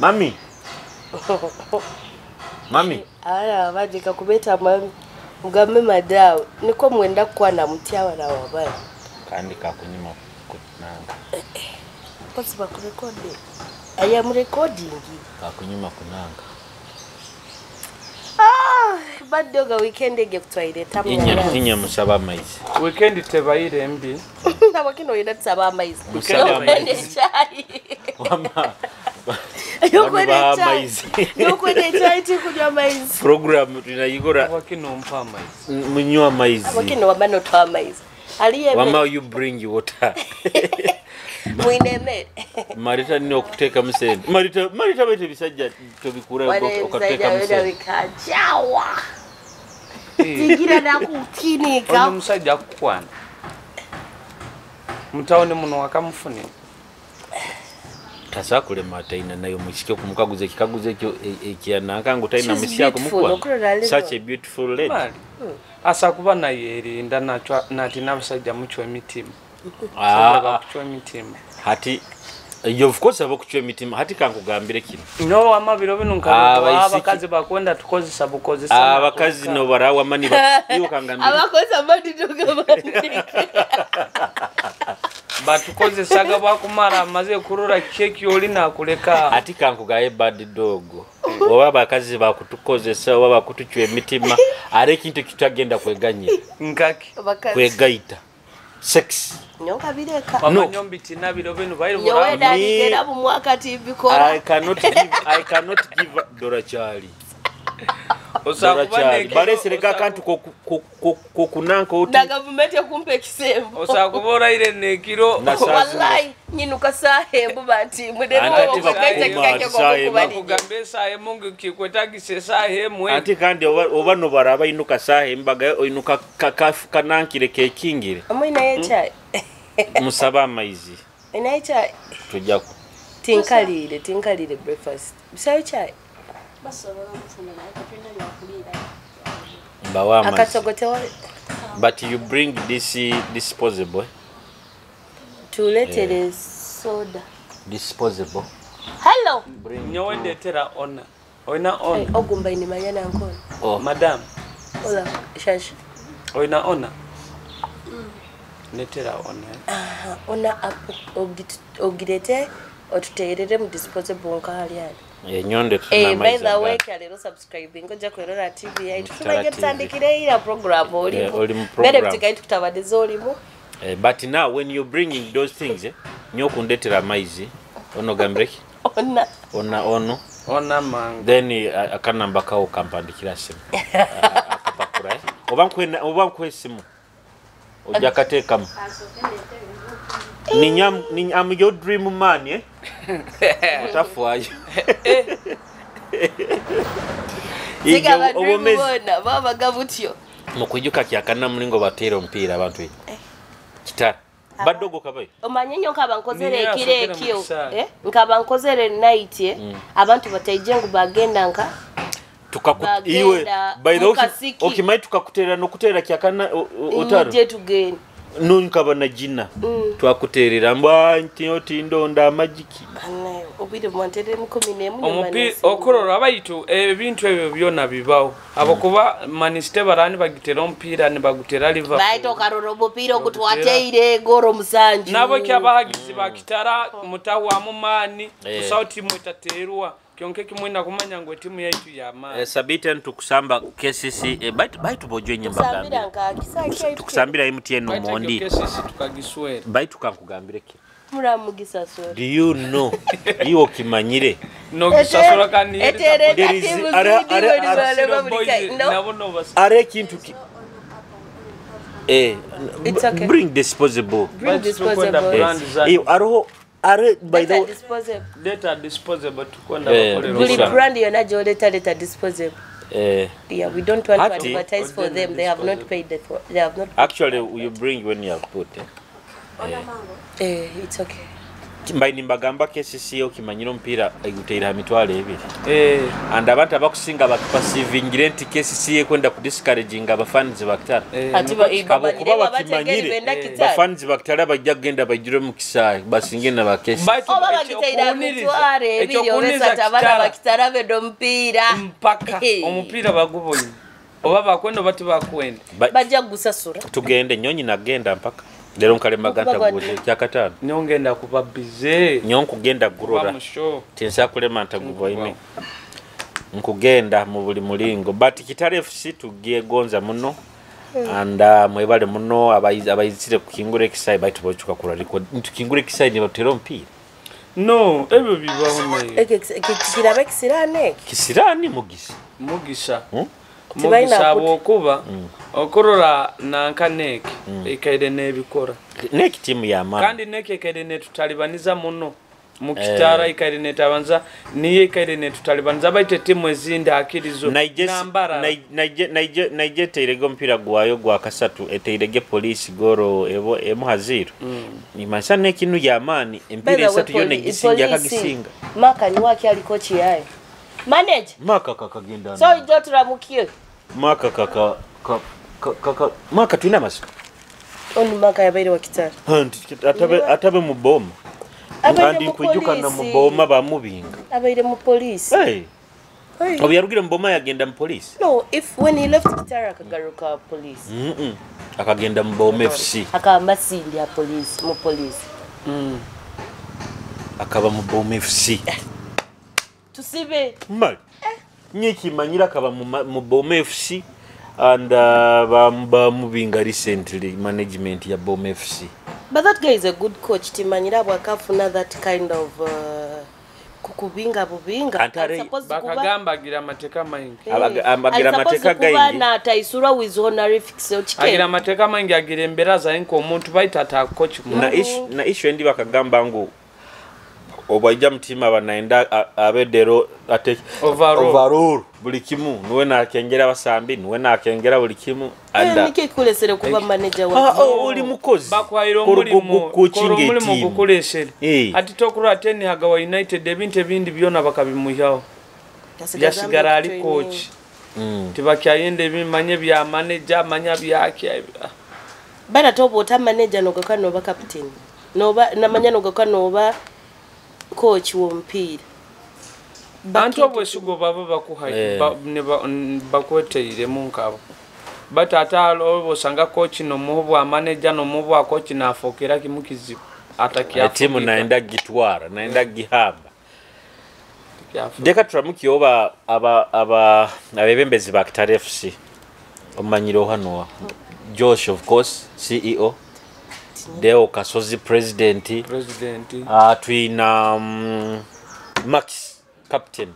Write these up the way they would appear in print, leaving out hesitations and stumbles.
Mami. Mami. Abaana babandika kubeeta mami, mugambe madawe niko mwenda kukwana mutya abaana babana. Kandi kakunyima kunanga. Kosi bakurekodi. I am recording. Kakunyima kunanga. Ah, badoga weekend ege kutwaire tamu. Inya musaba amaizi. Weekend tebaire mbi. Nabakino yenda tusaba amaizi. Musaba amaizi. Chai. Wama. Yokwenda chai tikunywa amaizi. Program tunayigora. Wakino mpa amaizi. Munywa amaizi. Wakino wamano toa amaizi. Aliye wama you bring water. Mwineme. Marita nino okuteka musente. Marita bete bisajja tobikura okateka musente. Bikajawa. Tingira nakutinika. Ono musajja akukwana. Mutawone muno wakamufune. Tasakulema ataina nayo mushike kumukaguza ekikaguzo ekyo ekyananka ngo taina mushike kumukwana. Such a beautiful lady. Mali. Asa kuba naye erinda nati n'abasajja muchwa emitima. Bakuchwa emitima. Hati of course abakuchwa emitima hati kankugambire kino. No wama biro bino nkaba abakazi bakwenda tukozesa bukozesa. Abakazi no barawa mani iyo kangambire. Abakozi amani tugabani. Batukozesaga bakumara amaze kurora keki oli nakuleka. Ati kankugaye bad dog. Oba abakazi bakutukozesa oba bakutuchwa emitima are kintu kitagenda kweganyira. Nkaki kwegaita. Sex. Nyonka bireka. Mama nyombi tina biro bino bairi bora. Nyowe mu mwaka tibikora. I cannot give Dora Chali. Osakubane baresereka kantu ko kunanka oti. Na government yakumpa ekisembo. Osakubora ile nekiro. Wallahi nyinuka sahembo banti mudero kugambe sahembo ngikwetagise sahemwe. Anti kandi oba no baraba inuka sahemba inuka kanankire kekingire. Amwe naye chai. Musaba amaizi. Naye chai. Tujako. Tinkalire breakfast. Bisayo chai. But you bring this disposable. Tuletere soda. Disposable. Hello. Nyowe ndetera ona. Oina ona. Ogumba ini manyana nkona. Oh. Madam. Ola, shash. Oina ona. Netera ona. Aha, ona apo ogirete otuterere mu disposable nkali ali. Nyonde tuna by the way kalero subscribe ngoja kwerora TV yaitu tunaje tutandikire ila program oli bere mtikai tukutabadiza olimu. But now when you bringing those things nyokundetera amaizi ono gambreki ona ona ono ona mango then akanamba kawo kampandikira simu akapakura oba nkwe simu ojja kateekamu. Ninyam I'm your dream man eh. Otafwayo. Siga obomezi baba gabutyo. Mukujuka kyakana mulingo batera omupiira abantu. Kitara. Badogo kabaye. Omanye nnyo nkaba nkozere ekiro ekyo. Nkaba nkozere night abantu bataije ngu bagenda nka iwe by the way okimai tukakutera nokutera kyakana otaro. Muje tugende. Nunkaba na jina twakuterera mbwa nti otindonda amajiki obwire mwantere 11 omupi okurora abayitu ebintu ebyo byona bibawo abakuba maniste barani bagitera omupiira ne bagutera Liverpool baito karora omupiira ogutwateire goro musanju nabo kyabahagizi bakitara mutawa mumani kusauti mwitaterwa kyonke kimwina kumanya ngo timu yaitu ya maani. Sabite ntukusamba KCC baitu bojwe nyumba gambi. Tukusambira MTN omondi. KCC tukagiswera. Baitu kankugambire ki? Muramugisa sora. Do you know? Iwo kimanyire. No gisasora kandi there is are kintu ki it's okay. Bring disposable. Bring disposable. Aroho are by the disposable. Data disposable tukwenda bakolera. Buli brand yona joleta data disposable. Yeah, we don't want to advertise for them. They have not paid for. They have not. Actually, you bring when you have put. It's okay. Mbaini nimbagamba KCCA okimanyire omupiira eguteire ha 20,000. And abantu abakusinga bakipasivingire nti KCCA kwenda kudiscouraginga abafans ba Kitara. Abo kuba bakimanyire bafans ba Kitara bajja kugenda bajjire mu kisaawe basinge na ba KCCA. Oba bagiteire 20,000 obesatu abaana bakitara benda omupiira. Mpaka omupiira bagubonye. Oba bakwenda oba tibakwenda. Bajja kugusasura. Tugende nyonyi nagenda mpaka. Lero nkalemaga ntaguze kyakatano. Nyongenda kuba bize. Nyo nkugenda gurora. Tinsa kulema ntaguboine. Nkugenda mu buli mulingo. But Kitara FC tugiye gonza muno. And mwebale muno abayizire kukingura ekisaawe baitu bochuka kula record. Tukingura ekisaawe ne batera omupiira. No, ebyo bibaho naye. Kiraba kisirane. Kisirani mugisa. Mugisa. Mugisa bwokuba okurora nanka neki ekaire n'ebikora. Neki timu ya maana. Kandi neki ekaire netutalibaniza muno. Mu Kitara ekaire netabanza niye ekaire netutalibaniza baite timu ezindi akirizo nambara. Naije teirege omupiira gwayo gwa kasatu eteirege polisi goro ebo emuhaziro. Nimansa neki nu ya maani empira esatu yone gisinga akagisinga. Maka ni waki ali kochi yaye. Manager. Maka kakagenda. So ijo turamukiye. Maka kaka maka tuina maso. Oni maka yabaire wa Kitara. Atabe mu boma. Kandi nkujuka na mu boma bamubinga. Abaire mu police. Hey. Obu yarugire mu boma yagenda mu police. No, if when he left Kitara akagaruka police. Akagenda mu Boma FC. Akaba masindi ya police, mu police. Akaba mu Boma FC. Tusibe. Mali. Nyekimanyira akaba mu Boma FC and bamubinga recently management ya Boma FC. But that guy is a good coach. Timanyira bwakafuna that kind of kukubinga bubinga. Bakagamba agira amateeka maingi. Agira amateeka gaingi. Na ataisura with honorifics. Agira amateeka maingi agira embera za nko omuntu baita ata coach. Na issue ndi bakagamba ngu obwaija mutima banaenda abedero ate overall buli kimu niwe nakengera basambi niwe nakengera buli kimu anda nike kulesere kuba manager wa oli mukozi bakwaira omulimu omulimu gukulesere ati tokura ateni hagawa United ebintu ebindi byona bakabimuhyaho yasigara ali coach tibakyayende ebimanye bya manager manya byaki bana tobo ota manager nogaka noba captain noba namanya nogaka noba coach w'omupiira. Bantu obwesugo baba bakuhaye bakweteiremu nkabo. But ate osanga coach nomuhu manager nomuhu coach nafokera kimu kizibu atakiafuka. Timu naenda gitwara naenda gihamba. Deka turamuki oba aba abebembezi ba Kitara FC. Omanyiro hano Josh of course CEO. Deo Kasozi president. Twina Max captain.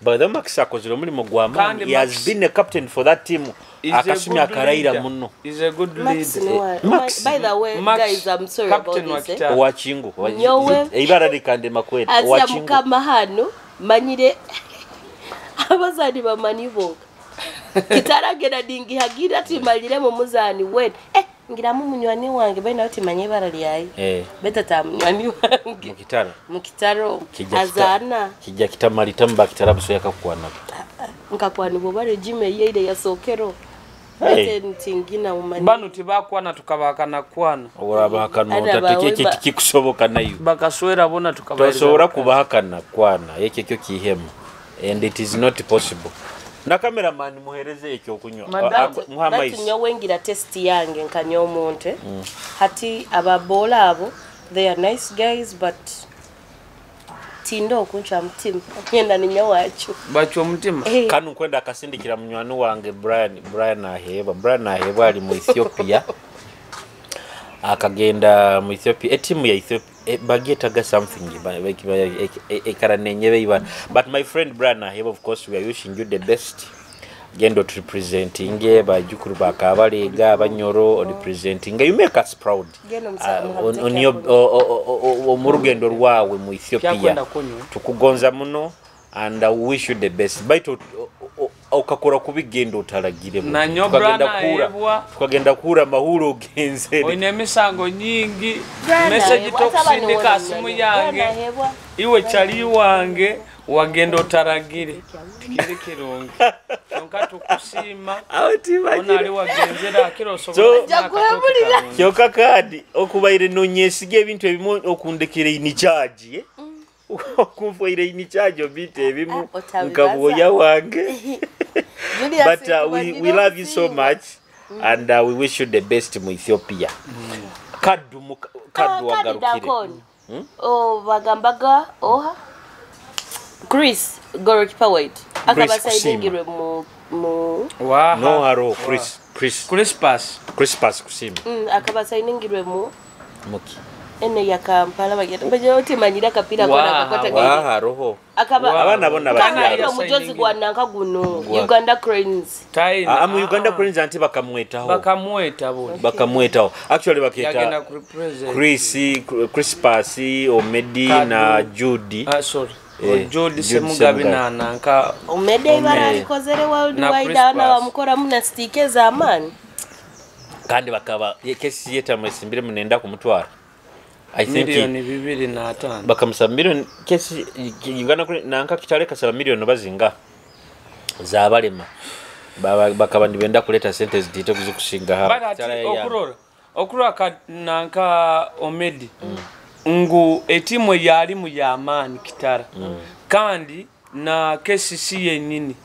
By the Max akozire omulimu gwa maani. He has been a captain for that team. Akasumi akaraira muno. Is a good leader. Max. By the way, Max, guys, I'm sorry about this. Owachingu. Ibara likande makwete. Owachingu. Mukama hano manyire abazani bamanyi bonka. Kitara genda dingihagira timalire mu muzani wen. Ngiramu munywani wange bali nawe timanye ibara lyayi. Beta ta munywani wange. Mukitaro. Mukitaro. Azana. Kijja kitamalita mba Kitara buso yakakwana. Nkakwana bo bare jime yeire yasokero. Bete ntingina umani. Banu tibakwana tukabakana kwana. Orabakana otatekeke tikikusoboka nayo. Bakaswera bona tukabaza. Tosobora kubahakana kwana yeke kyo kihema. And it is not possible. Na cameraman muhereze ekyo okunywa. Muha nyowe wengira test yange nkanywa omuntu. Hati ababola abo they are nice guys but tindo okuncha mutima. Ngenda ninyo wacho. Bacho mutima. Kanu kwenda akasindikira munywani wange Brian Aheba. Brian Aheba ali mu Ethiopia. Akagenda mu Ethiopia etimu ya Ethiopia bagetaga something ekaranenye iba. But my friend Brian Aheba, of course we are wishing you the best. Gendo to representing bajukuru bakabalega banyoro representing you make us proud on your mu rugendo rwawe mu Ethiopia. Tukugonza muno and I wish you the best. Baitu Okakora kubigenda otalagire. Nanyo brana ebwa. Tukagenda kura mahuro ogenzere. Oine emisango nyingi. Message tokusindika simu yange. Iwe chali wange wagenda otaragire. Tikiri kirungi. Kyonka tukusima. Ona ali wagenzera akiro osobola. Kyonka kadi okubaire nonyesiga ebintu ebimu okundekere in charge. Okunfuire in charge obite ebimu nkabuoya wange. But we love you so much and we wish you the best mu Ethiopia. Kaddu kaddu wagarukire. Oh bagambaga oha Chris goalkeeper white akabasaidingirwe mu no haro Chris Crispas kusima. Akabasaidingirwe mu muki ene ya Kampala bagenda baje otimanyira kapira kona kakwata gaide wa roho abana bona bakyalo mujozi gwa nanka guno Uganda Cranes amu Uganda Cranes anti bakamwetaho bakamwetaho actually baketa Chris Crispas Omedi na Judy sorry Judy Semugabi na nanka Omedi ibara alikozere worldwide ana bamukora muna stike za amani kandi bakaba kesi yeta mwesimbire munenda kumutwara. I think milioni 2.5 bakamsa milioni kesi Uganda nanka kitale kasaba milioni bazinga za balema bakaba ndibenda kuleta sentence dite kuzukusinga hapa okurora nanka Omedi ngu etimu yalimu ya amani Kitara kandi na KCC yenyini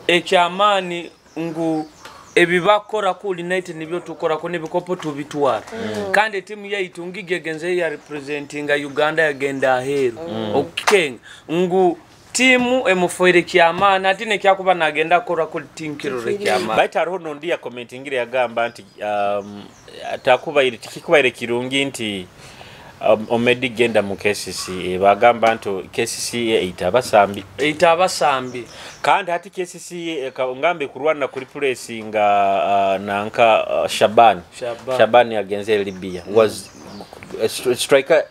ekyamani ngu ebibakora ku United nibyo tukora ko nibikopo tubitwara. Kandi timu yaitu ngigegenze ya representinga Uganda yagenda aheru. Okukenga ngu timu emufoire kyamana ati ne kyakuba nagenda kora ku tinkirore kyamana. Bait hariho nondi ya commentingire yagamba nti atakubaire tikikubaire kirungi nti Omedi genda mu KCC bagamba nti KCC eita abasambi kandi hati KCC ngambe kurwana kuri place nga nanka Shaban yagenze Libya was striker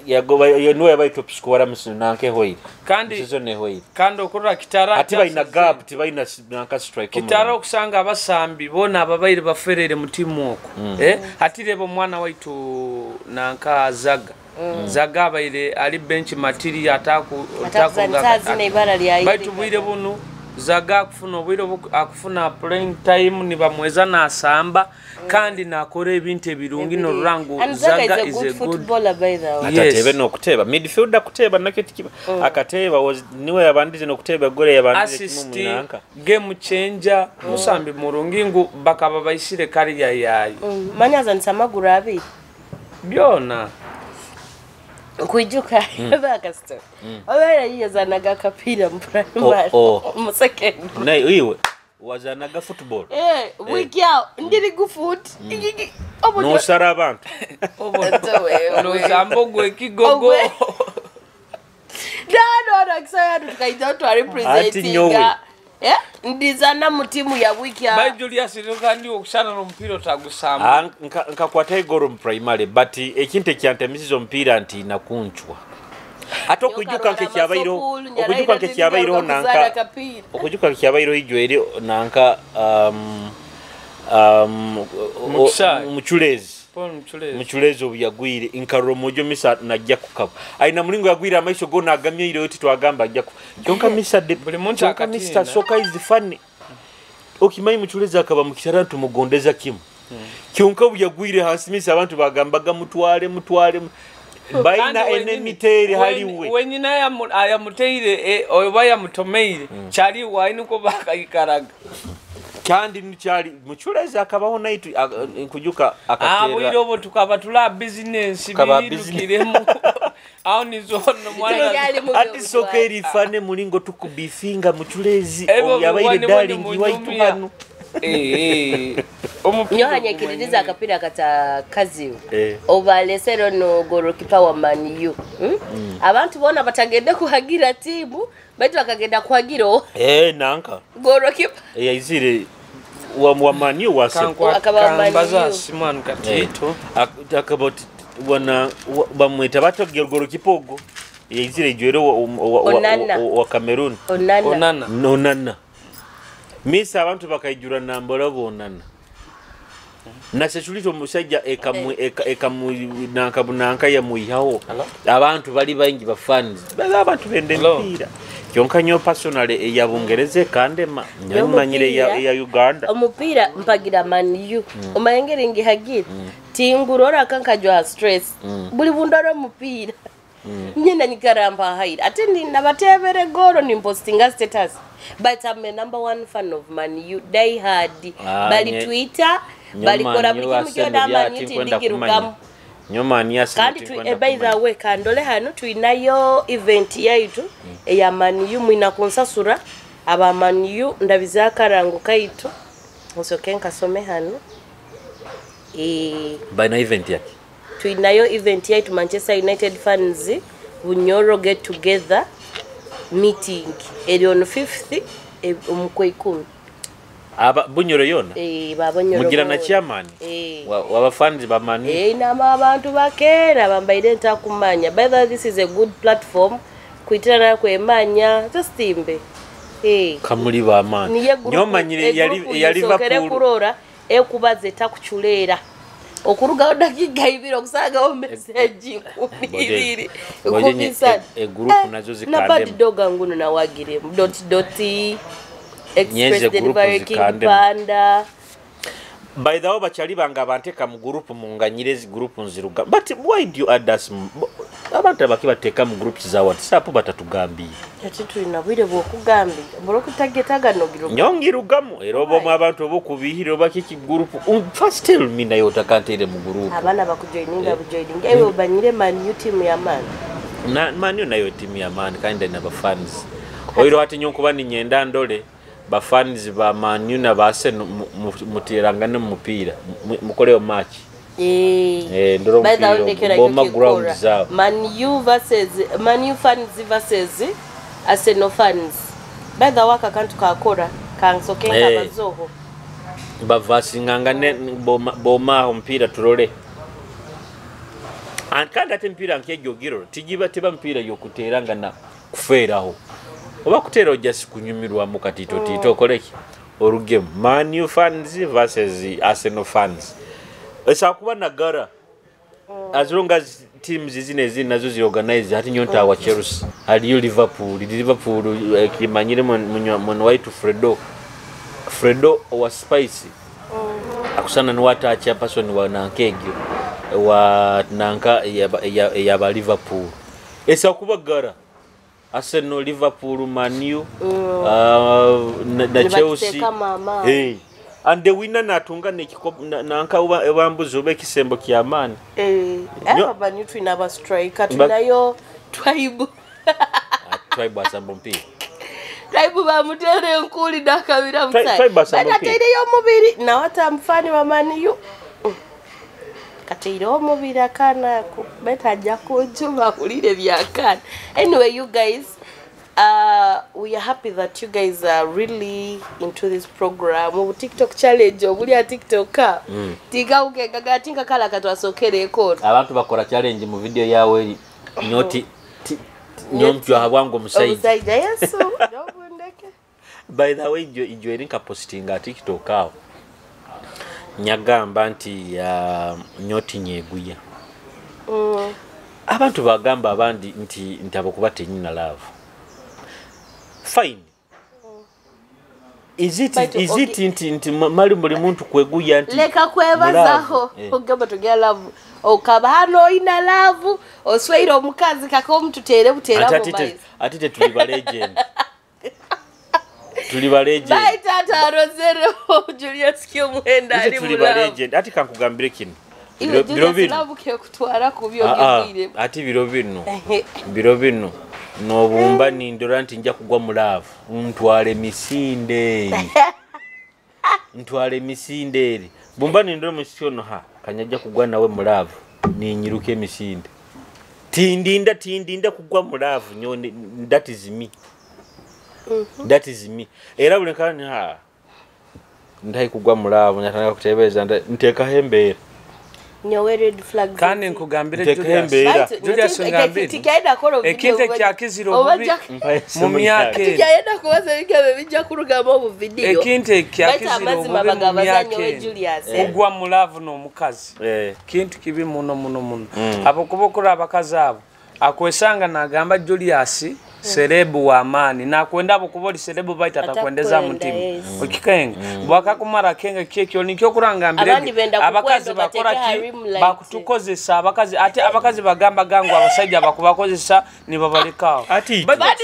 yagoba niwe yabaye top scorer nanke hoyi kandi season hoyi kandi okurora Kitara ati bayina gap tibayina nanka striker Kitara okusanga abasambi bona ababaire baferere mu timu oko ati rebo mwana waitu nanka Zaga Zaga abaire ali bench material ataku baitu bwire bunu Zaga akufuna obwire akufuna playing time nibamweza nasamba kandi nakora ebintu ebirungi no rurango. Zaga is a good footballer by the way. Atatebe no kuteba midfielder kuteba nakyo tikiba akateba was niwe yabandize no kuteba gore yabandize kimu munanka game changer musambi murungi ngu bakaba baisire kariya yayi manyaza nsamaguru abi byona kuijuka bakasto obera yiyazanaga kapira mu primary mu second na iwe wazanaga football wiki yao ndiri gufoot no sara abantu no zambo gwe kigogo no kisaya tukaita to representing ndizana mu timu ya wiki ya by Julius kandi okushana n'omupiira otagusamba nkakwata igoro mu primary but ekintu ekyantamisiza omupiira nti nakunchwa ate okujuka nkekyabairo nanka okujuka nkekyabairo ijwere nanka muchulezi Muchulezi obuyagwire nkarora omujo misa najja kukaba aina mulingo yagwire amaisho gona agamye oti twagamba ajja ku kyonka misa de buli muntu akatina Mr. Soka is funny okimanyi Muchulezi akaba mukitara tumugondeza kimu kyonka obuyagwire hansi misa abantu bagambaga mutwale baina enemitere haliwe wenyina ayamuteire oba yamutomeire kyali waini ko bakayikaraga kandi nikyali Muchulezi akabaho naitu nkujuka akatera abwire obo tukaba tula business birukiremu aho nizono mwana ati soka eri fane mulingo tukubifinga Muchulezi oyabaire darling waitu hano Nyohanyekiririza akapira kata kazibu obalesero no goalkeeper wa Man U abantu bona batagende kuhagira timu baitu bakagenda kuhagira nanka goalkeeper yaizire wa Man U wase akaba Simon Katito akaba wana bamweta batogera goalkeeper ogo yaizire ijwero wa Cameroon Onana. Misa abantu bakaijura nambora bonana. Na security omusajja ekamu ekamu nanka bunanka ya muihaho. Abantu bali baingi ba fans. Abantu bende mpira. Kyonka nyo personally eya Bungereza kandema nyamanyire ya Uganda. Omupira mpagira Man U. Omayengere ngihagira. Tingurora kankajwa stress. Buli bundoro omupira. Nyina nikaramba haira. Ate nabatebere goro ni postinga status. But I'm a number one fan of Man U. Die hard. Bali Twitter, bali kora buli kimu kyona Man U tindigirukamu. Kandi by the way kandole hano tuinayo event yaitu eya Man U mwina kunsasura aba Man U ndabiza karango kaitu. Nsoke nkasome hano. Baina event yake. Tuinayo event yaitu Manchester United fans Bunyoro get together meeting eri on 5th omukwe 10. Aba Bunyoro yona? Baba Bunyoro. Mugira na chairman. Waba fans ba Man U. Nama abantu bakera bambaire ntakumanya. By the way, this is a good platform kuitirana kwemanya just timbe. Kamuli ba man. Nyomanyire yali Liverpool kurora ekubaze takuchulera. Okuruga dakiga ibiri okusanga o message 12. Ukubisa e group nazo zikandem. Na bad dog nguno na wagire dot dot Express Delivery King Panda. By the way bachali banga banteka mu group munganyire zi group nziruga. But why do you add us? Abantu abakibateka mu groups za WhatsApp batatugambiye. Ati tulina bwire bwokugambira. Murokutagetaga no giruga. Nyongirugamu era obo abantu obokubihira oba kiki group. First tell me nayo otakantere mu group. Abana bakujoininga bujoininga. Ewe obanyire Man U team ya man. Na Man U nayo team ya man kinda na ba fans. Oiro ati nyonkuba ninyenda ndole. Ba fans ba Man U na ba Arsenal mutirangane mu mupira mukoleyo match. Ndoro mpira boma ground zao. Man U versus Man U fans versus Arsenal fans. By the way akantu kakora kansokenga bazoho. Bavasingangane boma mpira turole. Ankanda ate mpira nk'egyo giro tigiba teba mpira yokuteranga na kufeeraho. Oba kutera ojja sikunyumirwa mu katito tito okoleki orugemu Man U fans versus Arsenal fans. Esa kuba nagara as long as teams zine zine nazo zi organize hati nyonta wa Chelsea haliyo Liverpool kimanyire mwana waitu Fredo wa Spice akusana ni watacha person wa nankegyo wa nanka ya ba Liverpool. Esa kuba gara Arsenal, Liverpool, Man U, na Chelsea. Hey. And the winner natunga nanka ubambuzi ube kisembo kia amani. Aba ni twina ba striker tunayo Tribe. Tribe asamba mpira. Tribe bamutere nkuli dakabira mtsai. Tribe asamba mpira. Batereyo mubiri na wata mfani wa Man U. Kateiro mubiri akana betaja kujuma kulire byakana. Anyway, you guys, we are happy that you guys are really into this program. Obu TikTok challenge obuli ya TikTok ka. Tiga ukengaga tinga kala katwasokere ekoro. Abantu bakora challenge mu video yawe nyoti nyomtwa habwango musaija. Omusaija Yesu nobundeke. By the way, ijo erinka postinga TikTok awo. Nyagamba nti nyoti nyeguya. Abantu bagamba abandi nti ntabokuba tenyina love. Fine. Is it nti mali buli muntu kweguya nti leka kwebazaho ogamba tugya love okaba hano ina love osweire omukazi kako mututere butera mu baizi atite tuli ba legend. Tuli ba legend. Bye tata Rozero Julius Kyomwenda ali tuli ba legend ati kankugambire kino. Biro bino kutwara kubyogirire. Ati biro bino. Biro bino. Nobumba nindora nti nja kugwa mu love ntwale misinde. Ntwale misinde eri. Bumba nindora musyono ha kanyajja kugwa nawe mu love ninyiruke misinde. Tindinda kugwa mu love nyo that is me. That is me. Era buli nkani ha ndai kugwa mu love nyatanga kutebeza nteka hembeera. Nyowe red flags. Kandi nkugambire Julius. Julius ngambire. Tikyaenda kora ekintu ekyakizira obubi mu myaka. Tikyaenda kubaza ebigambo bijja kurugamu obu video. Ekintu ekyakizira obubi mu myaka. Kugwa mu love n'omukazi. Kintu kibi muno muno muno. Abokuba okura abakazi abo akwesanga nagamba Julius serebu wa amani nakwenda abo kuboli serebu baita atakwendeza mutima. Okikenga bwakakumara kenga kekyo nikyo kurangambire abakazi bakora ki bakutukozesa abakazi ate abakazi bagamba gangu abasajja bakubakozesa nibabalekao. But that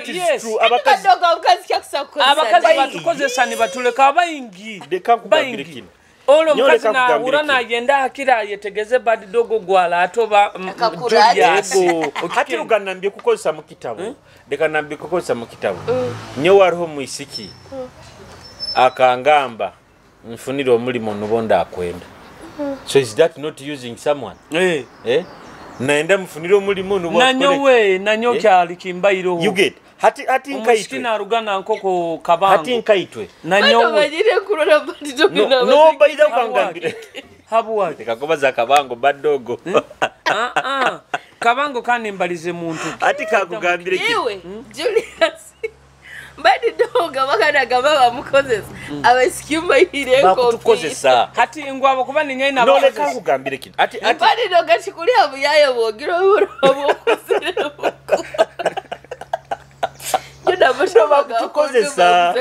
is true. Abakazi abakazi batukozesa nibatuleka bayingi bayingi. Olo mkazi na urana agenda akira yetegeze bad dogo gwala atoba Julius. Hati ruganambye kukozesa mu kitabo. Leka nambye kukozesa mu kitabo. Nyo wariho muisiki akangamba nfunire omulimo nubonda akwenda. So is that not using someone? Eh. Eh? Naenda mfunire omulimo nubonda. Nanyowe nanyo kyali kimbairo. You get. Hati hati nkaitwe. Omusikina arugana nkoko kabango. Hati nkaitwe. Nanyowe. No, no baida ukangambire. Habuwa. Nikakobaza kabango badogo. Kabango kandi mbalize muntu. Hati kakugambire ki? Iwe Julius. Badi dogo bakana gamba bamukozesa. Abasikimba ireko. Bakutukozesa. Hati ngwabo kuba ni nyaina bakozesa. No leka kugambire ki. Hati hati badi dogo chikulia buyayo bogira oburo bokuzire. Bakutukozesa.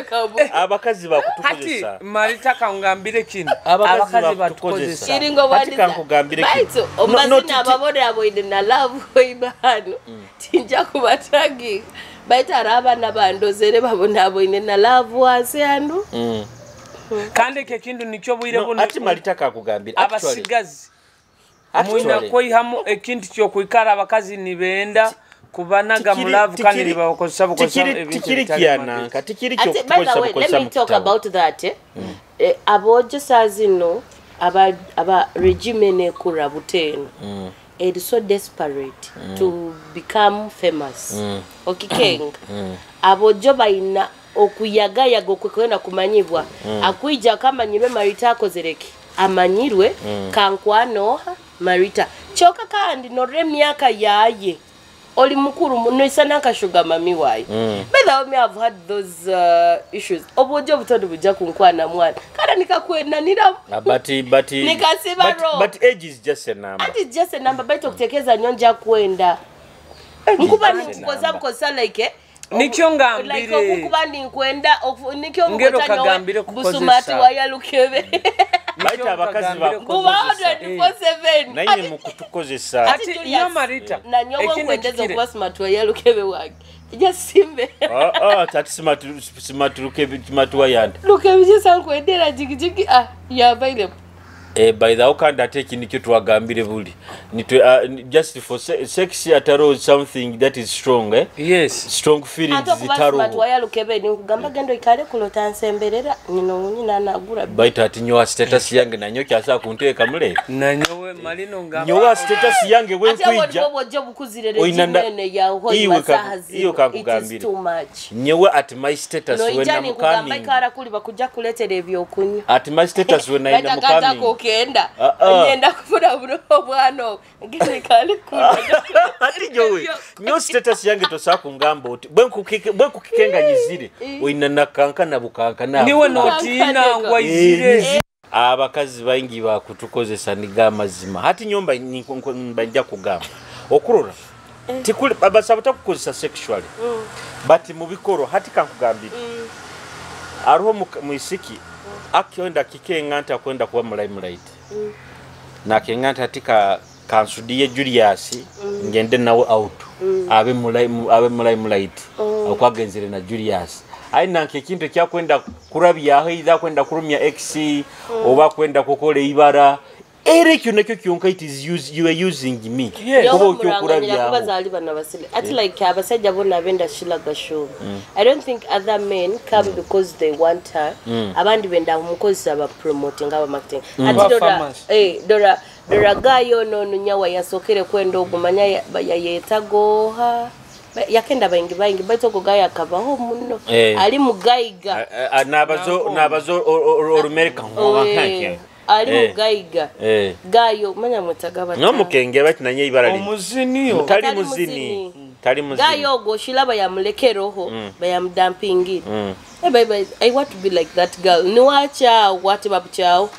Abakazi bakutukozesa. Hati Marita kangambire kino. Abakazi batukozesa. Hati kankugambire kino. Omazina ababone abo ine love ibano. Tinja kubatagi. Baita arabana bandozere babona abo ine na love wase andu. Kandi ke kindu nikyo bwire buno. Hati Marita kakugambire. Abasigazi. Mwina koihamu ekintu kyo kuikara abakazi nibenda kubanaga mulavu kandi nibakozesa bukozesa ebintu tikiri kiananka tikiri kyo kukozesa bukozesa. Let me talk about that. Abojo sazino aba aba regime ne kura buteno. It is so desperate to become famous. Okikenga. Abojo baina okuyagayaga okwenda kumanyibwa. Akuija kamanyirwe Marita akozereki. Amanyirwe kankwano Marita. Choka kandi nore myaka yaye. Oli mukuru muno isana kashuga mami wayi. By the way, me have had those issues. Obojo butondo buja kunkwana mwana. Kana nikakwenda nira. But nikasiba ro. But age is just a number. Age is just a number. Baitu kutekeza nyonja kwenda. Nkuba nikukoza mkosa like nikyo ngambire. Like okuba ninkwenda nikyo ngambire busumati waya lukebe. Baita abakazi bakukozesa. 24/7. Naye mukutukozesa. Ati yo Marita. Na nyowe nkwendeza okuba smart waya lukebe wange. Just simbe. Tati smart lukebe smart waya. Lukebe just nkwendera jigijigi ya available. By the way, ate nikyo twagambire buli. Just for sex ataro something that is strong, eh? Yes. Strong feelings zitaro. Ati waya lukebe ni kugamba gendo ikale kulota nsemberera nino nyina nagura. Baita ati nyowa status yange na nyoki asa kunteeka mule. Na nyowe malino ngamba. Nyowa status yange we nkwija. Ati abo bojo bukuzire regime ya ho masaha. Iyo kakugambire. It is too much. Nyowe at my status when I'm coming. No ikara kuli bakuja kuletera ebyokunywa. At my status when I am coming. Kenda ngenda kufuna buno bwano ngene kale kuna ati jowe nyo status yange tosa kungamba oti bwe kukikenga nyizire oina nakanka na bukanka na niwe notina ngwa izire abakazi baingi bakutukozesa niga mazima hati nyomba mbanja kugamba okurora tikuli abasaba takukozesa sexually but mu bikoro hati kankugambira aruho muisiki akyenda kikenga nti akwenda kuba mu limelight. Na kenga nti atika kansudiye Julius ngende nawe out. Abe mu limelight. Akwagenzere na Julius. Aina nke kintu kyakwenda kurabya either kwenda kurumya X oba kwenda kukola ibara. Ere kyo nakyo kyonka it is use you are using me. Kuba okyo kurabya. Kubazali bana basile. Ati like abasajja bona benda Sheila Gashumba. I don't think other men come because they want her. Abandi benda umukozi aba promoting aba marketing. Ati dora dora dora gayo no nyawa yasokere kwenda ogumanya yayetagoha. Yakenda baingi baingi baitu ogo gayi akabaho muno. Ali mugaiga. Nabazo orumerika. Ali mugaiga. Gayo manya mutagaba. No mukenge bati nanye ibara li. Omuzini yo. Tali muzini. Tali muzini. Gayo ogo shilaba yamulekeroho bayamudampingira. Hey, I want to be like that girl. Niwacha wati babuchao.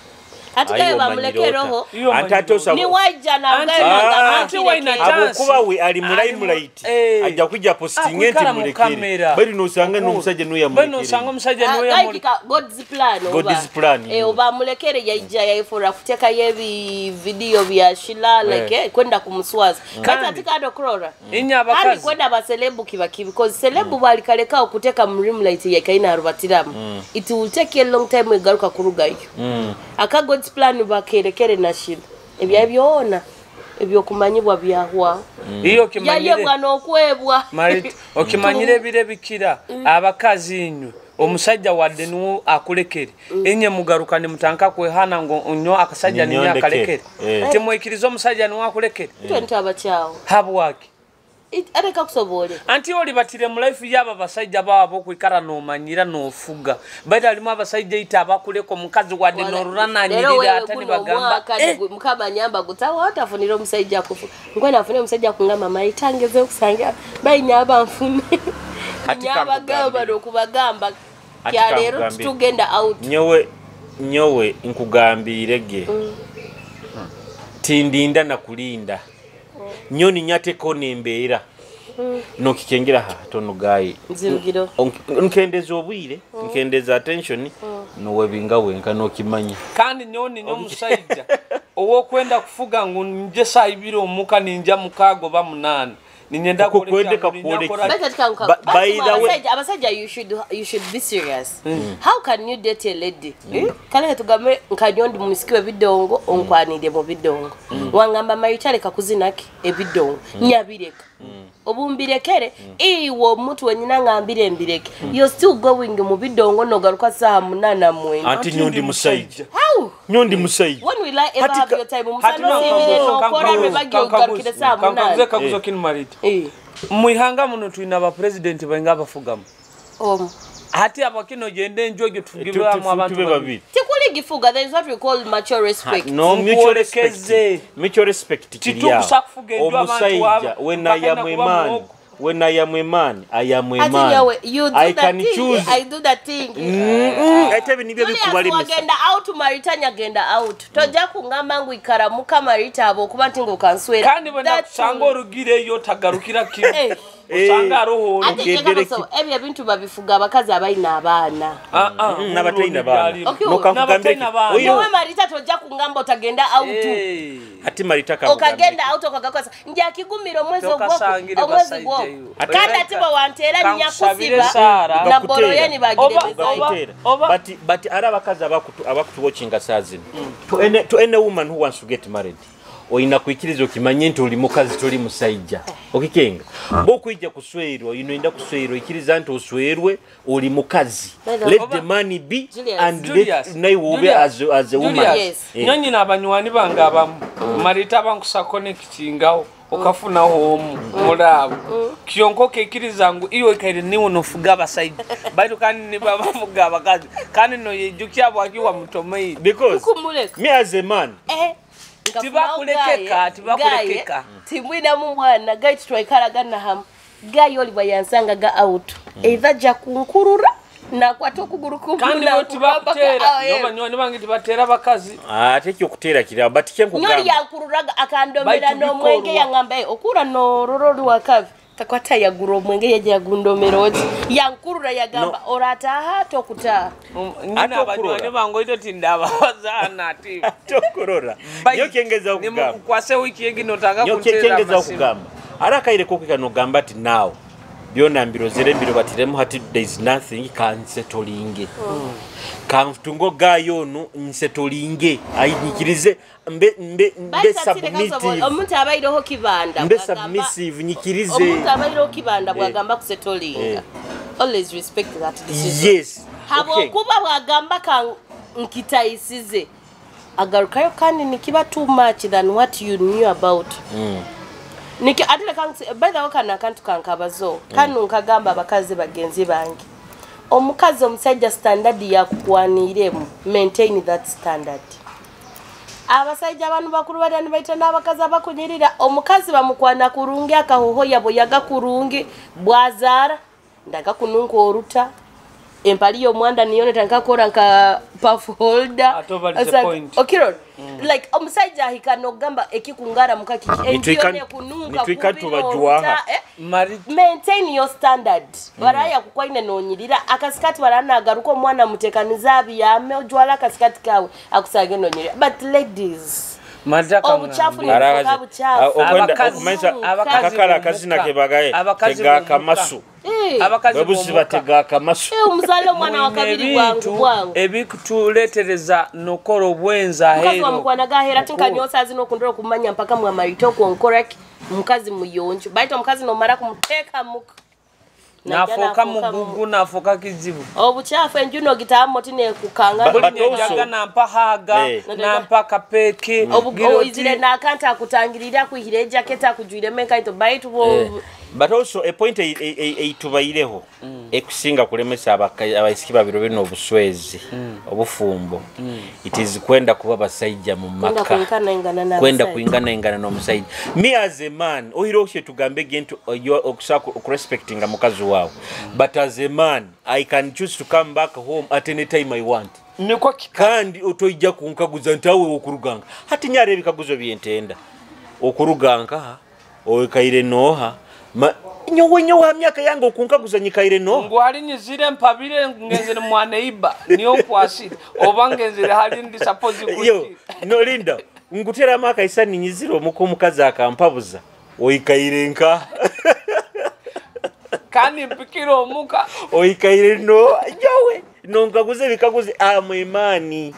Ati gayo bamulekeroho. Antatosa. Niwaja na gayo anti waina chance. Abokuba we ali mulayimulaiti. Ajja kujja posting enti mulekere. Bali nosanga n'omusajja n'oya mulekere. Bali nosanga omusajja n'oya mulekere. God's plan oba. God's plan. Oba mulekere yaija yaifura kuteka yebi video bya Shila like kwenda kumuswaza. Kati atika ado krora. Inya abakazi. Kandi kwenda ba celebu kibaki because celebu bali kaleka okuteka mu rimlight yakaina rubatiramu. It will take a long time egaruka kurugayo. Aka God's plan bakerekere na Shila. Ebya byona ebyokumanyibwa byahwa. Iyo kimanyire. Yayebwa n'okwebwa. Marit okimanyire bire bikira abakazi inywe omusajja wadde nuwo akulekere enye mugaruka ne mutanka kwehana ngo onyo akasajja ninyo akalekere. Timwikiriza omusajja nuwo akulekere. Ntwe abakyawo. Habwaki? Areka kusobole. Anti oli batire mu life yaba basajja baabo kwikara nomanyira nofuga. Bali alimu abasajja ita abakuleko mukazi wadde norurana nyirira atani bagamba. Mukama nyamba gutawa otafunira omusajja kufu. Ngwe afunire omusajja kungamba maitangeze okusanga bayinyaba nfune. Nyaba gamba nokubagamba kya leero tugenda out. Nyowe nkugambire ge. Tindinda na kulinda. Nyoni nyateko nembeera nokikengera ha tono gayi nzirugiro nkendeza obwire nkendeza attention nowe binga wenka nokimanya kandi nyoni nyo musajja owokwenda kufuga ngu nje saibire omuka ninja mukago ba munana ninyenda kukwendeka by the way abasajja you should be serious. How can you date a lady? Kale tugambe nkanyondi musikiwe bidongo onkwanire mu bidongo. Wangamba mayitaleka kuzinaki ebidongo nyabireka. Obumbirekere iwo omuntu wenyina ngambire mbireke. You're still going mu bidongo nogaruka saa 8 mwenda. Anti nyondi musajja. How? Nyondi musajja. When will I ever have your time? Musano sibire nokora bebagi ogarukire saa 8. Kankaguze kaguzo kinu mariti. Muihanga muno tuina ba president bainga abafugamu. Hati abakino jende njoge tufugibwa abantu babiri. Tikuli gifuga, there is what we call mature respect. No, mutual respect. Mutual respect kiriya. Omusajja when I am a man, when I am a man, I am a man. You do I that can thing. choose. I do that thing. Ate binibyo bikubali mesa. Agenda out Maritanya agenda out. Tojja kungamba ngu ikaramuka Marita abo kuba nti ngo kanswera. Kandi bwenda kusanga orugire yo tagarukira kimu. Osanga roho ogendereki. Ebyo bintu babifuga abakazi abayina abaana. N'abatayina baana. Nokankugambye. Oyo Marita tojja kungamba otagenda out. Ati Marita kamugambe. Okagenda out okagakwasa. Nja kigumira omwezi ogwo. Omwezi gwo. Kandi ati bawantera nyakusiba na boro yani bagire. But ara abakazi abakutu watching asazini. To any woman who wants to get married. Oyina kuikiriza okimanye nti oli mukazi toli musajja. Okikenga. Bokwijja kuswerwa, oyina kuswerwa, ikiriza nti oswerwe oli mukazi. Let the money be and let naye ube as a woman. Nyonyi n'abanywani bange abamu Marita bankusa connectingawo okafunaho omu mulabo. Kyonko kekiriza ngu iwe kaire niwe nofuga abasajja. Baitu kandi ni babafuga abakazi. Kandi no yejukya bwakiwa mutomei. Because me as a man. Tibakulekeka. Timwina mu mwana gayi tutwaikaragana hamu. Gayi oli bayansanga ga out. Either ja kunkurura nakwata okuguru kumwe. Kandi bo tibakutera. No banywani bange tibatera bakazi. Ate kyo kutera kira but kye nkugamba. Nyoli yankururaga akandomera no mwenge yangamba okura no roro lwakavi. Kakwata yagura omwenge yaje yagundomera oti. Yankurura yagamba orataha tokutaha. Nina abanywani bange oito tindabazaana ati. Tokurora. Nyo kyengeza okugamba. Nimukwase wiki egino tanga kuntera. Nyo kyengeza okugamba. Arakaire kokika nogamba ati now. Byona mbirozere mbiro batiremu hati there is nothing can setolinge. Kantungo gayo no nsetolinge. Ayinyikirize mbe submissive. Omuntu abayireho kibanda. Mbe submissive nyikirize. Omuntu abayireho kibanda bwagamba kusetolinga. Always respect that decision. Yes. Habo kuba bwagamba kan nkitayisize. Agarukayo kandi nikiba too much than what you knew about. Nikyo ate leka by the way, kano akantu kankabazo kano nkagamba abakazi bagenzi bange, omukazi omusajja standard yakukwaniremu, maintain that standard. Abasajja bano bakulu batani baita n'abakazi abakunyirira. Omukazi bamukwana kurungi, akahohoya bweyaga kurungi, bwazaara ndaga kununka oruta empali y'omwanda niyo netandika nka puff holder. Ate obalize point. Okirora, like omusajja ahika nogamba ekikungara mukakiki Nitwika- kununka nitwika kubi tubajwaha. n'oruta, eh? Mari Maintain your standard. Baraya kukwaine nonyirira akasikati, baranagaruka omwana mutekaniza abiyame, ojwala akasikati kawe akusange nonyirira. But ladies, obuchafu ni Aragaze. buchafu. Okwenda Abakazi- okumanyisa abakazi akakala b'omuka. akazina kebagaye Abakazi tegakamasu. Abakazi bwebuziba b'omuka. tegakamasu. Omuzale omwana wa kabiri bwangu ebintu bwangu. Ebikutuleetereza nokola obwenzi Mukazi aheero. wamukwana gahera tinkanyosa azina okundora okumanya mpaka mwamarite okwonkoraki. Mukazi muyonjo, baita omukazi nomara kumuteeka muka. Nafuuka mugugu, nafuuka kizibu. Obuchafu enju nogitamu tinekukanga. But buli also- nyenjaga nampa haga, nampa kapeeke giroti. Oizire nakanta akutangirira, akwihire ejaketi, akujwiremu enkaito, baitu bo. But also a point eitubaireho ekusinga kulemesa abaisiki babiro bino obuswezi, obufumbo, it is kwenda kuba basaija mu Kwenda maka. kuinkanaingana Kwenda n'abasajja. kuinganaingana n'omusajja. Me as a man, ohireho kye tugambe gentu okusa okurespectinga mukazi waawe, but as a man I can choose to come back home at any time I want. Nikwo kika. Kandi otoijja kunkaguza nti awe okuruganga hati nyara ebikaguzo byentenda okuruganka oikaire noha. Nyowe nyowe ha myaka yange okunkaguza nyikaire noha? Ngu hali nyizire mpabire ngenzere mwaneiba niyo nkwasire oba ngenzere hali ndi suppose Yo kuki. No, linda, nkuteramu akaisa ninyizire omuka, omukazi akampabuza, oikaire nka? Kandi mpikire omuka. Oikaire no nyowe nonkaguza ebikaguzo? Am a man,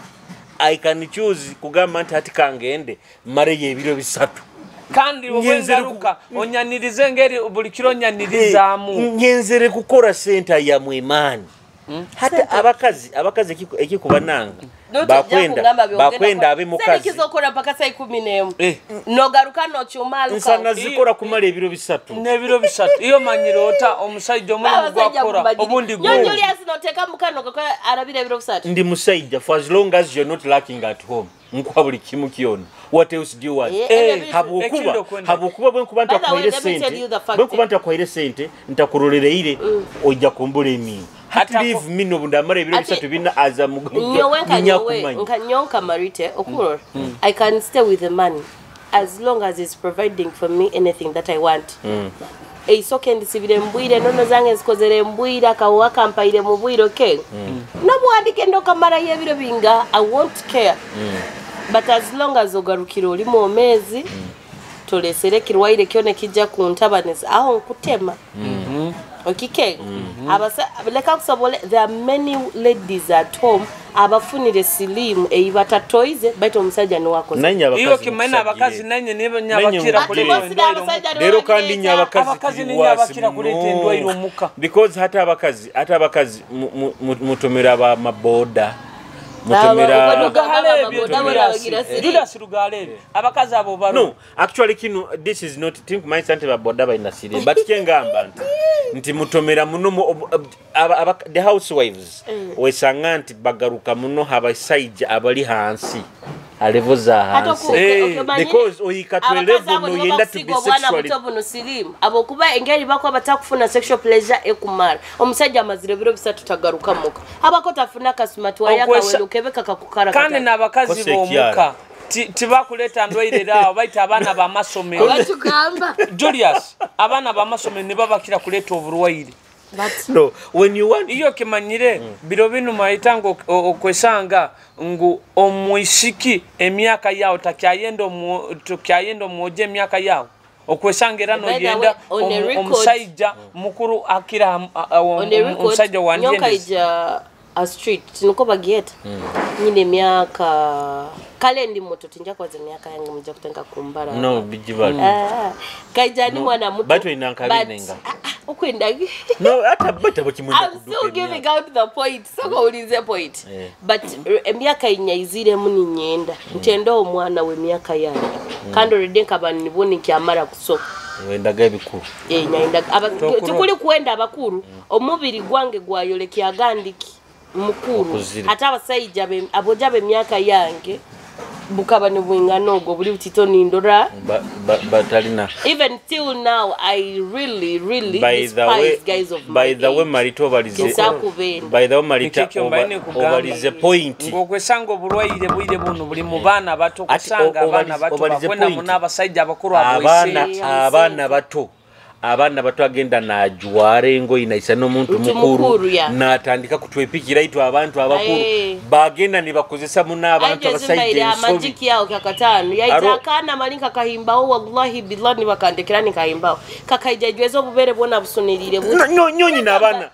I can choose kugamba nti hati kangende mareyo ebiro 3. Kandi obwengaruka onyanirize engeri buli kiro onyanirizaamu. Ngenzere kukora sente ya mwemani. Hata abakazi ekikubananga bakwenda abe mukazi. Kizokora mpaka saa 11. Eh. Nogaruka nochuma aluka. Nsana zikora kumala ebiro 3. N'ebiro 3 iyo manyire ota omusajja omulimu gwakora obundi Nyo gwo. Julius noteka mukano kakora arabira ebiro 3. Ndi musajja, for as long as you're not lacking at home, nkuwa buli kimu kyona. What else do you want? Eh, Habwokuba Ekindi okwenda. habwokuba bwe nkuba By the way, ntakuhaire let me tell sente, you the fact. bwe nkuba ntakuhaire sente, ntakurolereire, ojja kumbula eminwe. Hati Atako- leave me nobu ndamara ebiro Ati- 3 4 aza Nyowe nka nyowe nyakumanya. nka nyonka marite okurora, I can stay with the man as long as he's providing for me anything that I want. Eisoke ndisibire mbwire, enono zange nzikozere mbwire, akawowa kampaire mu bwire, okay, nobwandigenda okamarayo ebiro binga, I won't care. But as long as ogarukire oli mwomezi, tolesere kirwaire kyona kijja kuntabaniza, aho nkutema okike. Abasa leka nkusobole, there are many ladies at home abafunire silimu eibatatoize, baitu omusajja niwakoze. Nanye Iyo abakazi kimanyi abakazi mukusagire. nanye nibo Nanye nyabakira mukugire. kuleeta Ati endwaire abasajja omuka. Leero kandi nye abakazi Abakazi tuli ninye waasi abakira kuleeta muno. endwaire omuka. Because hata abakazi mutomera ba maboda, mutomera Lugaleebyo, Ababoda Julius. bagira siri. Julius Lugaleebyo. Abakazi abo balo. No, actually kino this is not tinkumanyisa nti baboda balina siri, but kyengamba nti mutomera muno the housewives wesanga nti bagaruka muno abasajja abali hansi alevo za Ate hansi. okimanyire, Because oyika to a abakazi level abo nibo noyenda to be bakusiga obwana sexually buto buno sirimu, abokuba engeri bakuba batakufuna sexual pleasure ekumara. Omusajja amazire ebiro 3 tagaruka muka, abako tafuna kasuma twayakawelukebeka kakukara. Kandi n'abakazi Kosa b'omuka ekyala. Tibakuleeta ndwaire eraawo, baita abaana b'amasomero. Batugamba. Julius, abaana b'amasomero nibo bakira kuleeta oburwaire. No, when you want Iyo kimanyire biro binu mayita ngu okwesanga ngu omwisiki emyaka yawo takyayenda omwojo emyaka yawo okwesanga era By the way, noyenda on a record- omusajja mukuru akira On the record, omusajja wandyendezi. nyokaija a street niko bagieta nyine emyaka kale ndi muto, tinja kwaza emyaka yange mujja kutenga kumbara. No, bijibali. Ah, kaija ni mwana muto. Batu ina nkabiri nenga. Ah, ah, okwenda No, hata bata bakimwenda. I'm still giving out the point. Soko ulize point. Eh. But emyaka inyaiziremu ninyenda. Ntenda omwana w'emyaka yange. Kandi already nkaba nibwo nikyamara kusoma. Wendaga ebikuru. Tikuli kwenda abakuru, omubiri gwange gwayolekya agandiki mukuru. Ate abasajja aboja b'emyaka yange bukaba nibwingana ogwo buli butito nindora batalina. Even till now I really really despise guys of my by the way Marita obalize by the way Marita obalize point ngokwesanga obulwaire bwire buno buli mu baana bato kusanga abaana bato bakwenda muno abasajja abakuru aboise abaana bato agenda najwara engoyi naisa n'omuntu mukuru natandika kutwepikira itwe abantu abakuru bagenda nibakozesa muno abantu abasajja ensobi amajiki yao kakatano yaita akana malinka kahimbawo wallahi billahi nibakandekera nikahimbawo kakaija jwezo obubere bwona busunirire nyonyi n'abaana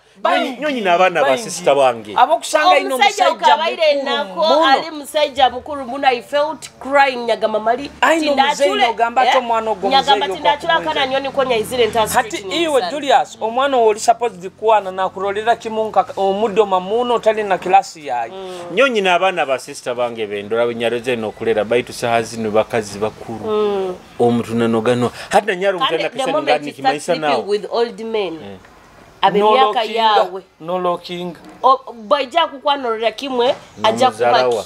nyonyi n'abaana ba sister bange abokusanga ino musajja mukuru nako ali musajja mukuru muna I felt crying nyagamba mali tindachule ogamba to mwana ogwo nyagamba tindachula kana nyoni konya izire nta hati iwe Julius omwana oli supposed kuwana na kulolera kimunka omudoma muno tali na kilasi yayi nyonyi n'abaana ba sister bange bendora benyaroze nokulera baitu saha zino bakazi bakuru omutunano gano hati nanyaro mutana kisani ngani kimaisa nao with old men abemyaka yawe no locking baija kukwanorera kimwe aja kubaki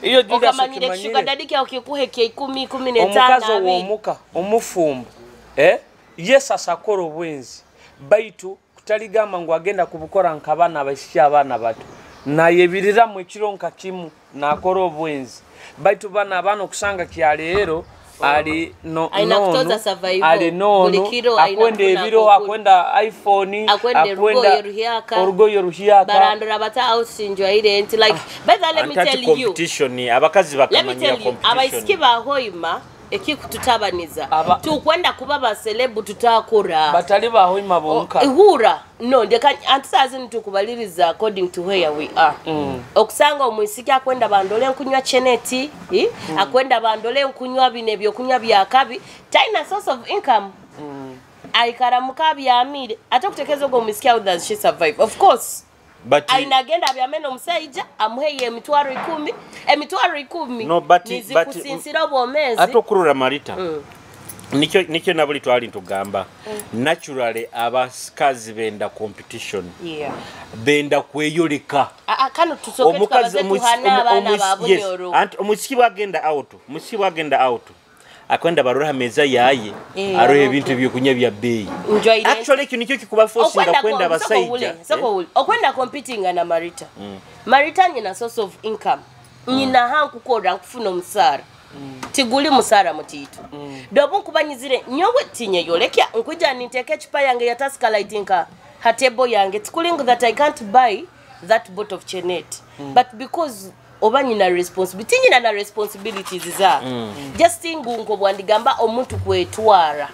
iyo Julius okamanyire shuga dadiki okikuhe kya 10 15 omukazi owomuka omufumbo yes asakora obwenzi baitu kutaligamba ngu agenda kubukora nkabana abaishiki abaana bato nayebirira mu ekiro nka kimu nakora obwenzi baitu bana abaana okusanga kyaleero ali no no ali nono akwenda ebiro akwenda iPhone akwenda orugoyo ruhyaka barandora bata outsinjwa nti like but let me tell you competition abakazi bakamanyira competition abaisiki bahoima ekikututabaniza tukwenda kuba ba celeb tutakora batali bahoima bonka ihura no ndeka antisazi nitukubaliriza according to where we are okusanga omwisiki akwenda bandole nkunywa cheneti akwenda bandole nkunywa bine byokunywa byakabi taina source of income aikara mukabi amire ate kutekeza ogwo omwisiki how does she survive of course but ainagenda abyameno omusajja amuheye emitwaro 10 emitwaro 10 no but nizikusinsira obwomezi atokurura Marita nikyo nabuli twali ntugamba naturally abakazi benda competition benda kweyoleka kano tusoke tukabaze tuhana abaana babunyoro anti omusiki bwagenda out akwenda barora meza yaye arohe ebintu ebyokunya bya bei actually ekyo nikyo kikuba forcinga kwenda abasajja okwenda competing na Marita Marita nyina source of income nyina hankukora nkufuna omusara tiguli musara mutitu dobu nkubanyizire nyowe tinye yolekya nkuja ninteke echipa yange ya Tusker Light nka hatebo yange tikulingu that I can't buy that bottle of chenet but because oba nyina responsibility nyina na responsibilities za just ngungo bwandigamba omuntu kwetwara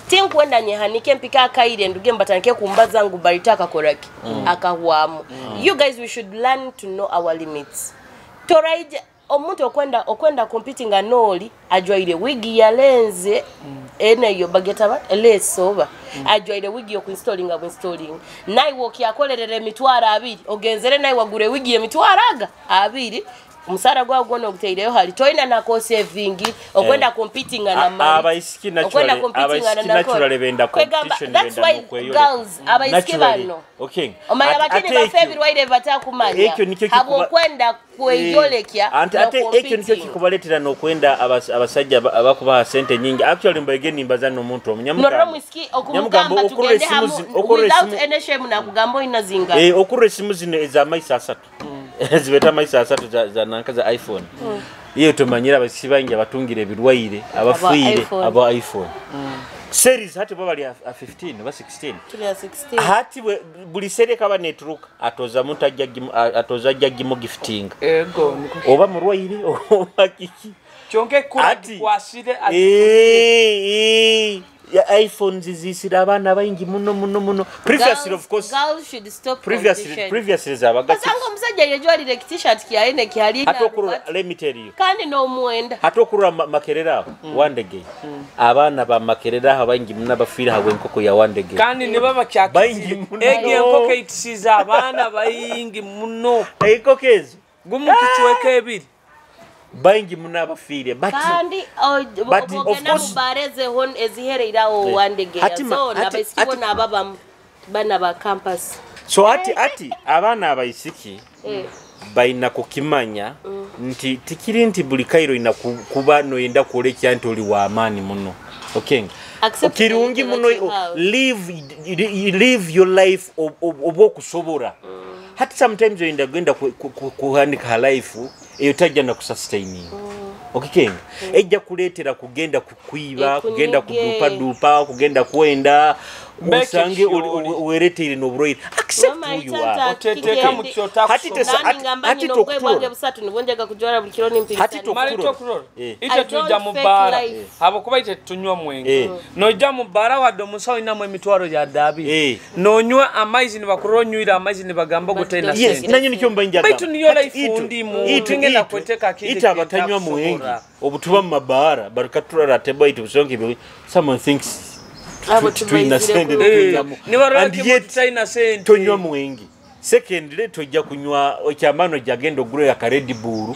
tinkwenda nyehanike mpika akaire nduge mbatanike kumbaza ngu Barita akakoraki akahwamu you guys we should learn to know our limits toraije omuntu okwenda competing anoli ajwaire wigi ya lenze eneyo bageta ba lesoba ajwaire wigi yokuinstalling abo installing nayi woki akolerere emitwaro 2 ogenzere nayi wagure wigi emitwaro aga 2 umusara gwa gwono oguteireyo hali toina nako saving okwenda competing na mali abaisiki naturally benda competition that's why girls abaisiki bano okay omanya bakini bafebirwaire batakumanya abo kwenda kweyolekya ate ekyo nikyo kikubaletera n'okwenda abasajja abakubaha sente nyingi actually mbege nimbaza n'omuntu omunyamugamba okumugamba tugende hamu without any shame nakugamba ina zinga okurra esimu zino ez'amaisa asatu zibeta amaisa asatu za nanka za iPhone iyo tumanyira abasiki bangi abatungira ebirwaire abafuire aba iPhone series hati baba bali a 15 oba 16 16 hati buli seri kaba neturuka atoza muntu atoza jagimo gifting ego oba murwaire oba kiki kyonke kura kwasire ya iPhones zisira abana baingi muno muno muno previously of course girls should stop previously zabaga asanga omusajja yejwalire t-shirt kyaine kyali atokurura let me tell you kandi no muwenda atokurura makerera aho wandege abana ba makerera aho baingi muno bafiira hawe enkoko ya wandege kandi ne baba kyakizire ege enkoko itisiza abana baingi muno enkoko ezo gumu kichweka ebiri Baingi muno abafiire. Kandi obogenda mu baara ezihereiraho Wandegeya zona abaisiki bona ababamu bana ba campus. So ati abaana abaisiki baina kukimanya nti tikiri nti buli kairo ina kuba noyenda kwolekya nti oli w'amaani muno. Okay. Kirungi muno live your life obwokusobora. Hati sometimes oyenda genda kuhandika life eyo tajja na kusustaining. Okikenga ejja kuleetera kugenda kukwiba, kugenda kudupa dupa, kugenda kwenda usange wereteire n'oburwaire. Accept who you are. Hati ite tujja mu bbaara habwokuba ite tunywa mwenge. Nojja mu bbaara wadde omusawo inamu emitwaro ya dabi. Nonywa amaizi nibakurora onywire amaizi nibagamba gotaina sente. Nanyo nikyo mba njaga. Baitu niyo life ndimu tingenda kweteka kindi. Ite abatanywa mwenge obutuba mu mabaara barikaturara tebo itu busonke someone thinks tuina sente and yet tonywa mwenge. Secondly tojja kunywa ekyamano jagenda ogure ya Red Bull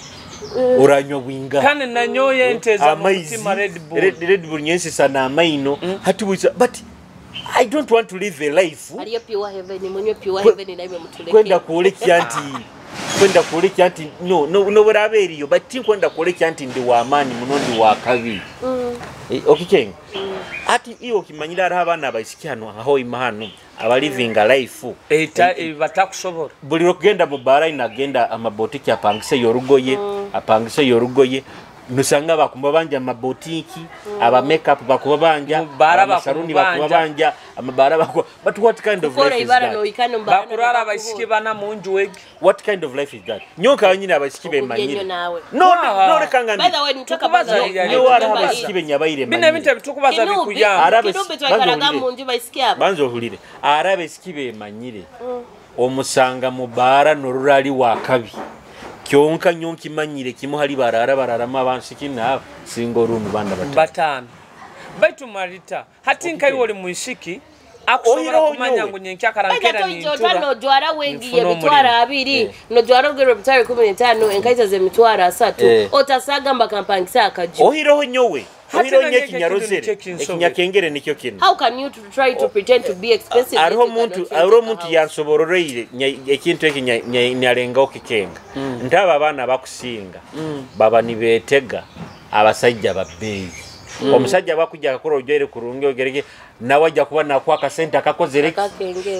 oranywa bwinga. Kandi nanyoye ente za mutima Red Bull. Red Bull nyensi sana amaino hati but I don't want to live a life. Aliyo pure heaven munywe pure heaven naimwe mutuleke. Kwenda kuolekya nti no no barabe eriyo but tinkwenda kuolekya nti ndi wa amani muno ndi wa kabi. Okikenga. Ati iyo kimanyira ari abaana abaisiki hano aho imahano abalivinga life batakusobora. Buli rokugenda mu bara inagenda amabotiki apangise yorugoye apangise yorugoye nusanga bakumba banja amabotiki aba makeup bakuba banja amasaruni bakuba banja amabara bakuba. But what kind of life is that? Bakurara abaisiki bana munju wegi. What kind of life is that? Nyoka nyine abaisiki bemanyire. No no rekanga. By the way nitukabaza nyo abaisiki benyabaire manyire. Bine bintu bitukubaza bikuyamba. Kinubi twakaraga munju baisiki abo. Banzo ohulire. Arabaisiki bemanyire. Omusanga mu bara norurali wakabi. Kyonka nyonki manyire kimu hali barara bararama abansiki na singo runu banda batano. Baitu Marita hati nkai woli muisiki akusobora kumanya ngu nyenkyakara nkera ni ntura. Nojwara wengi emitwaro 2 nojwara ogero emitwaro 15 enkaita ze mitwaro 3 otasaga mbakampangisa akaju. Ohiroho nyowe. Hati ekinyarozere ekinyakengere nikyo kino. How can you try to pretend to be expensive? Ariho muntu yansobororeire ekintu eki nyalenga okikenga. Ntaba abaana bakusinga baba nibetega abasajja babbeeyi. Omusajja bakujja akakora ojoire kurungi ogereke nawe ajja kuba nakwaka sente akakozere.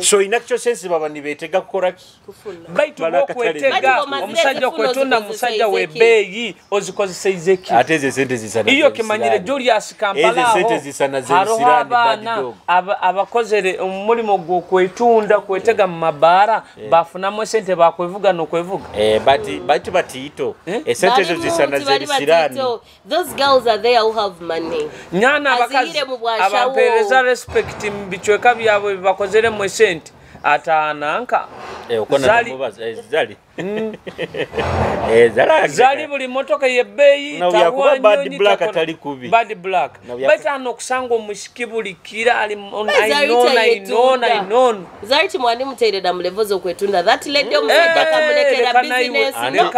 So in actual sense baba nibetega kukora ki? Baitu bokwetega omusajja kwetunda musajja webbeeyi ozikozeseize ki? Ate ze sente zisana. Iyo kimanyire Julius Kampala aho. Sente zisana zebisirani bad dog. Abakozere omulimo gw'okwetunda kwetega mu mabaara bafunamu sente bakwevuga n'okwevuga. Bati batito. Esente ezo zisana zebisirani. Those girls are there who have money. Nyana abakazi abampereza respect mbichweka byabwe bakozere mu sente atananka. Zali zali. Zali buli motoka yebbeeyi tawa bad black atali kubi. Bad black. Bata nokusanga omusiki buli kira ali I know. Zali timwani muteerera mu level z'okwetunda. That lady omusajja kamulekera business.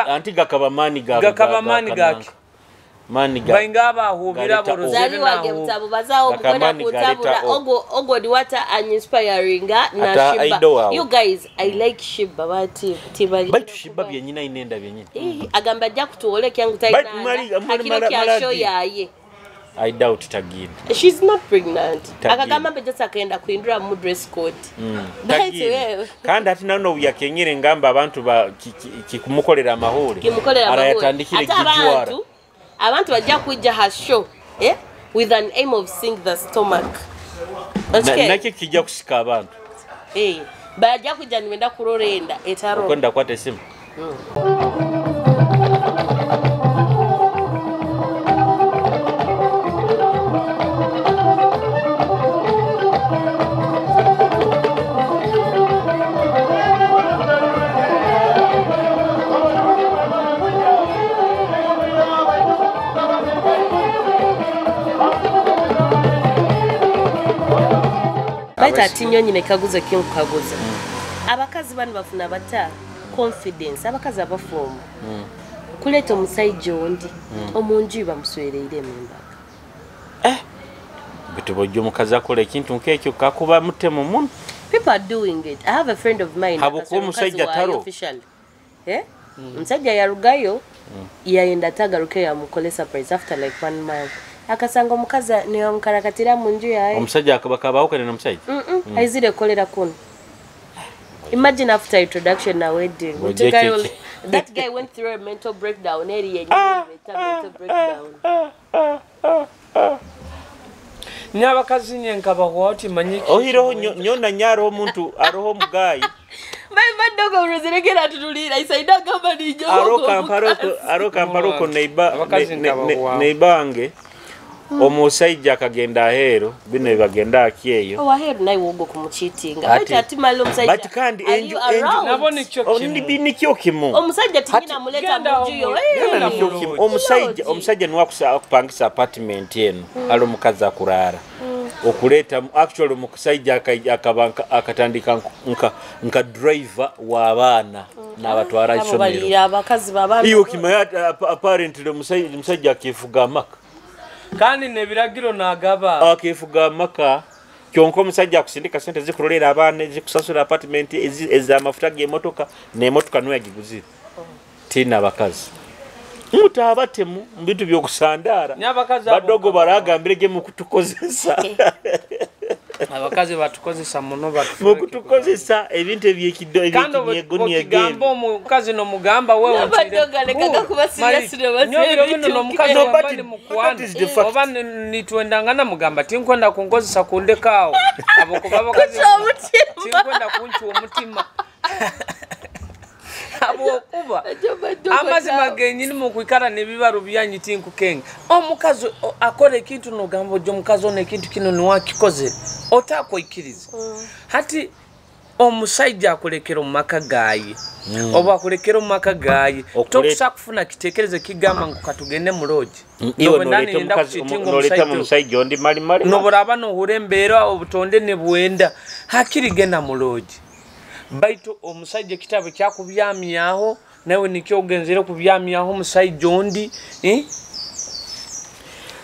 Anti gakaba mani gakaba. Gakaba mani gaki. Mani ga bainga abahubira borozere na mutabu bazawo mukwenda kutabura ogo diwata an inspiringa na Shiba. You guys, I like Shiba bati tibali. Baitu Shiba byenyina inenda byenyina. Agamba ajja kutuwole kyangu taina. Akiro kya show yaye. I doubt tagini. She's not pregnant. Akagamba mbe just akenda kuhindura mu dress code. Kandi ati nano yakenyere ngamba abantu ba kikumukolera amahore. Kimukolera amahore. Arayatandikire gijwara. Abantu bajja kujja her show with an aim of seeing the stomach. Nakyo kijja kusika abantu. Bajja kujja niwenda kurorenda etaro. Okwenda kwata esimu. Ati nyonyi nekaguza kinkukaguza. Abakazi bano bafuna bata confidence, abakazi abafumbo. Kuleta omusajja ondi omunju bamuswereire embaga. Bitu bojja omukazi akola ekintu nk'ekyo kakuba mutemu muno. People are doing it. I have a friend of mine. Habwokuba omusajja taro. Eh? Omusajja yarugayo yayenda tagaruke yamukole surprise after like 1 month. Akasanga omukazi niyamukarakatira mu nju yaye. Omusajja akabakabaho na omusajja. Aizire kolera kuno. Imagine after introduction na wedding. That guy went through a mental breakdown. Mental breakdown. Nyabakazi nye nkabaho ati manyiki. Ohiroho nyona nyaro omuntu aroho mugayi. Badogo ruzirekera tutulira isaida gamba nijo. Aro kamparoko neiba neibange. Omusajja akagenda ahero bino bagenda akyeyo. Owaheru naye wogo kumucheatinga. But ati malo omusajja. But kandi enju nabo nikyo kimu. Omusajja tinyina muleta munju yo. Omusajja niwakusa okupangisa apartment eno. Alo mukazi akurara. Okuleta actually omusajja akabanka akatandika nka driver wa abaana n'abatwara isomero. Abakazi babana. Iyo kimaya apparently omusajja akifuga amaka. Kandi nebiragiro nagaba akifuga amaka kyonka omusajja akusindika sente zikurolera abaana zikusasula apartment ez'amafuta g'emotoka n'emotoka niwe yagiguzire. Tina abakazi mutabatemu mu bintu by'okusandaara badogo baragambire ge mu kutukozesa. Abakazi batukozesa muno mukutukozesa ebintu ebyekido ebyekinyego omukazi nomugamba wewe oba nitwendangana mugamba tinkwenda kunkozesa kundekaawo abo kuba abakazi tinkwenda kunchwa omutima abo kuba amazima genyini mukwikara nebibaru byanyu tinkukenga omukazi akora ekintu nogamba ojo omukazi ono ekintu kino niwakikoze otakoikiriza. Hati omusajja akulekera mu maka gaye oba akulekera mu maka gaye tokusa kufuna kitekerezo kigamba ngo katugende mu lodge noleta omusajja ondi mali mali noboraba nohura embeera obutonde ne bwenda hakiri genda mu lodge. Baitu omusajja ekitabo kyakubyamyaho nawe nikyo ogenzere kubyamyaho omusajja ondi.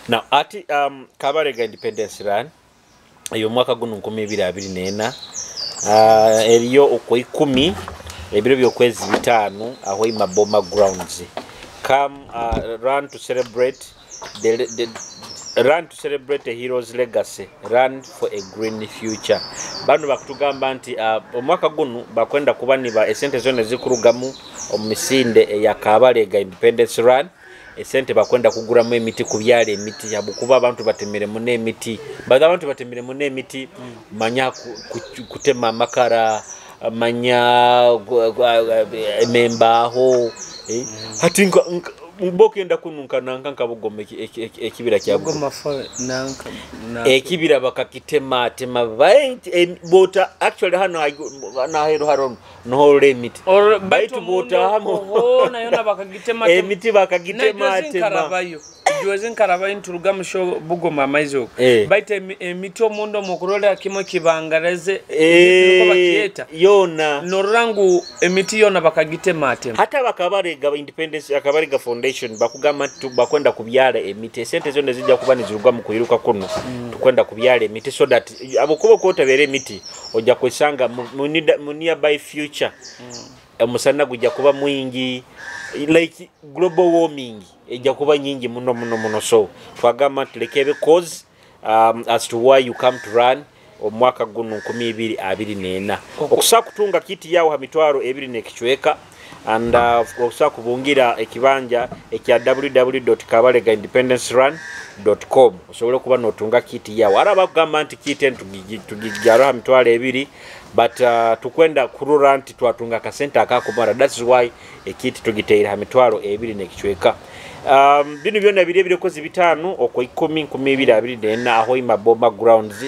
Now ati Kabarega Independence Run eyo mwaka guno 2024 eriyo okwo 10 ebiro by'okwezi 5 aho Maboma grounds. Come run to celebrate the run to celebrate a hero's legacy, run for a green future. Bano bakutugamba nti omwaka guno bakwenda kubaniba esente zone zikurugamu omisinde eya Kabarega Independence Run. Esente bakwenda kuguramu emiti kubyala emiti yabukuba abantu batemere mune emiti baza abantu batemere mune emiti manya kutema amakara manya emembaho hati mbokenda kununka nanka nkabugoma ekibira kya Bugoma nanka ekibira bakakitema tema bota actually hano na hero haro no emiti baitu bota hamo na yona bakagitema emiti bakagitema tema juweze nkarabayo nturuga musho Bugoma amaizo baitu emiti omundo mukurolera kimwe kibangareze niko bakiyeta yona norangu emiti yona bakagitema atema hata bakabarega Independence Akabarega Foundation bakugamba bakwenda kubyala emiti esente zone zijja kuba niziruga mu kuyiruka kuno tukwenda kubyala emiti so that abokuba kotabera emiti ojja kwesanga mu nearby future omusana gujja kuba mwingi like global warming ejja kuba nyingi muno muno muno. So twagamba tulekebe cause as to why you come to run omwaka guno 2024 okusa kutunga kiti yawo ha mitwaro 2 n'ekichweka and okusa kubungira ekibanja ekya www.kabaregaindependencerun.com osobola kuba notunga kiti yawo. Ara bakugamba nti kiti tugijjaro ha mitwaro 2 but tukwenda kurura nti twatunga kasente akakumara. That's why ekiti tugiteira ha mitwaro 2 n'ekichweka. Bino byonna biri ebirikozi 5 okwo 10 2024 aho Maboma grounds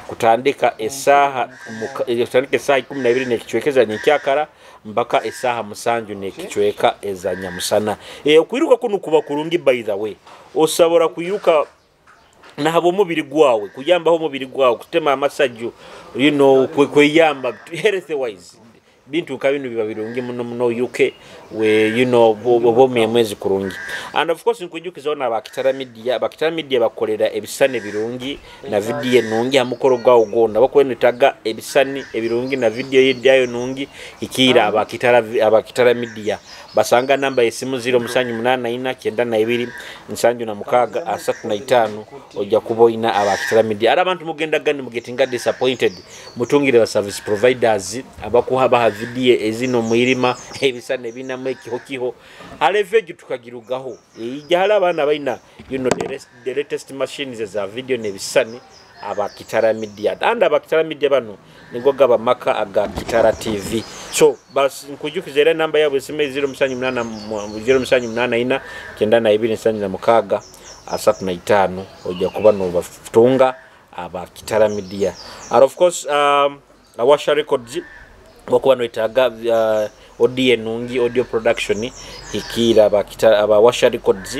kutandika esaha 12 n'ekichweka za nyenkyakara mpaka esaha 7 n'ekichweka eza nyamusana. Okwiruka kuno kuba kurungi by the way. Osabora kuyiruka nahabo omubiri gwawe kuyambaho omubiri gwawe kutema amasajju you know kweyamba health wise Bintu nka bino biba birungi muno muno UK we you know bomi emwezi kurungi. And of course nkujukiza ona Abakitara Media. Abakitara Media bakolera ebisane birungi na video nungi hamukoro gwawo gwona. Bakwenetaga ebisani ebirungi na video yidyayo nungi ikira Abakitara Media. Basanga namba yesimu 0784 92 76 35 ojja kuboina Abakitara Media. Ara abantu mugenda gani mugetinga disappointed, mutungire ba service providers abakuha baha video ezino muirima ebisane binamu ekihokiho aleveje tukagirugaho ijja hala abana baina you know the latest machines za video nebisane Abakitara Media. And Abakitara Media bano nigo gaba maka aga Kitara TV. So bas nkujukiza era namba yabo esimu 078 078 92 76 35 ojja kuba no batunga Abakitara Media. And of course Awasha Records bakuba noitaga audio nungi audio production ikira Abakitara Abawasha Records.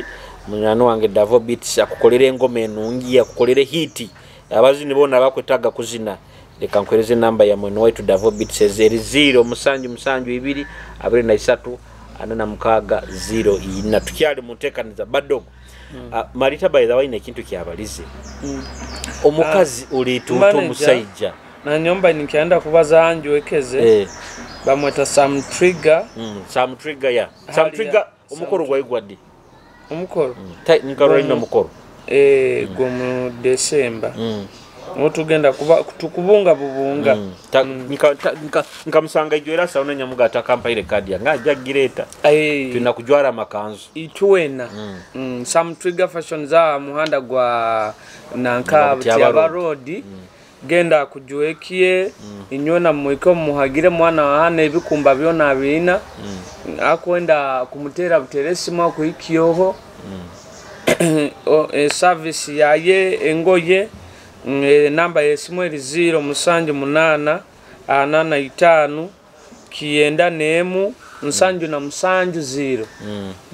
Munyano wange Davo Beats akukolere engoma enungi, akukolere hit. Abazini bona bakwetaga kuzina. Leka nkwereze namba ya mweno waitu Davo Beats eri 0 7 7 2 23 46 0 4. Tukyali mutekaniza badogo. Marita by the way nekintu kyabalize. Omukazi ulituntu omusajja. Na nyomba nikienda kubaza anju ekeze. Bamweta Sam Trigger. Sam Trigger ya. Sam Trigger omukoro gwa igwadi. Omukoro. Nkaro ino mukoro. Gomu December. Mutugenda kuba tukubunga bubunga. Nkamusanga ijo era sauna nyamuga atakampa ile kadi yanga ajja gireta. Tuna kujwara makanzu. Ituwena. Sam Trigger Fashion za muhanda gwa nanka Butiaba Road. Genda kujuekie inyona mwiko muhagire mwana wahana ebikumba byona abina. Akwenda kumutera buteresimu kuikiyoho. Service yaye engoye. Namba yesimu eri 0 7 8 45 91 77 0.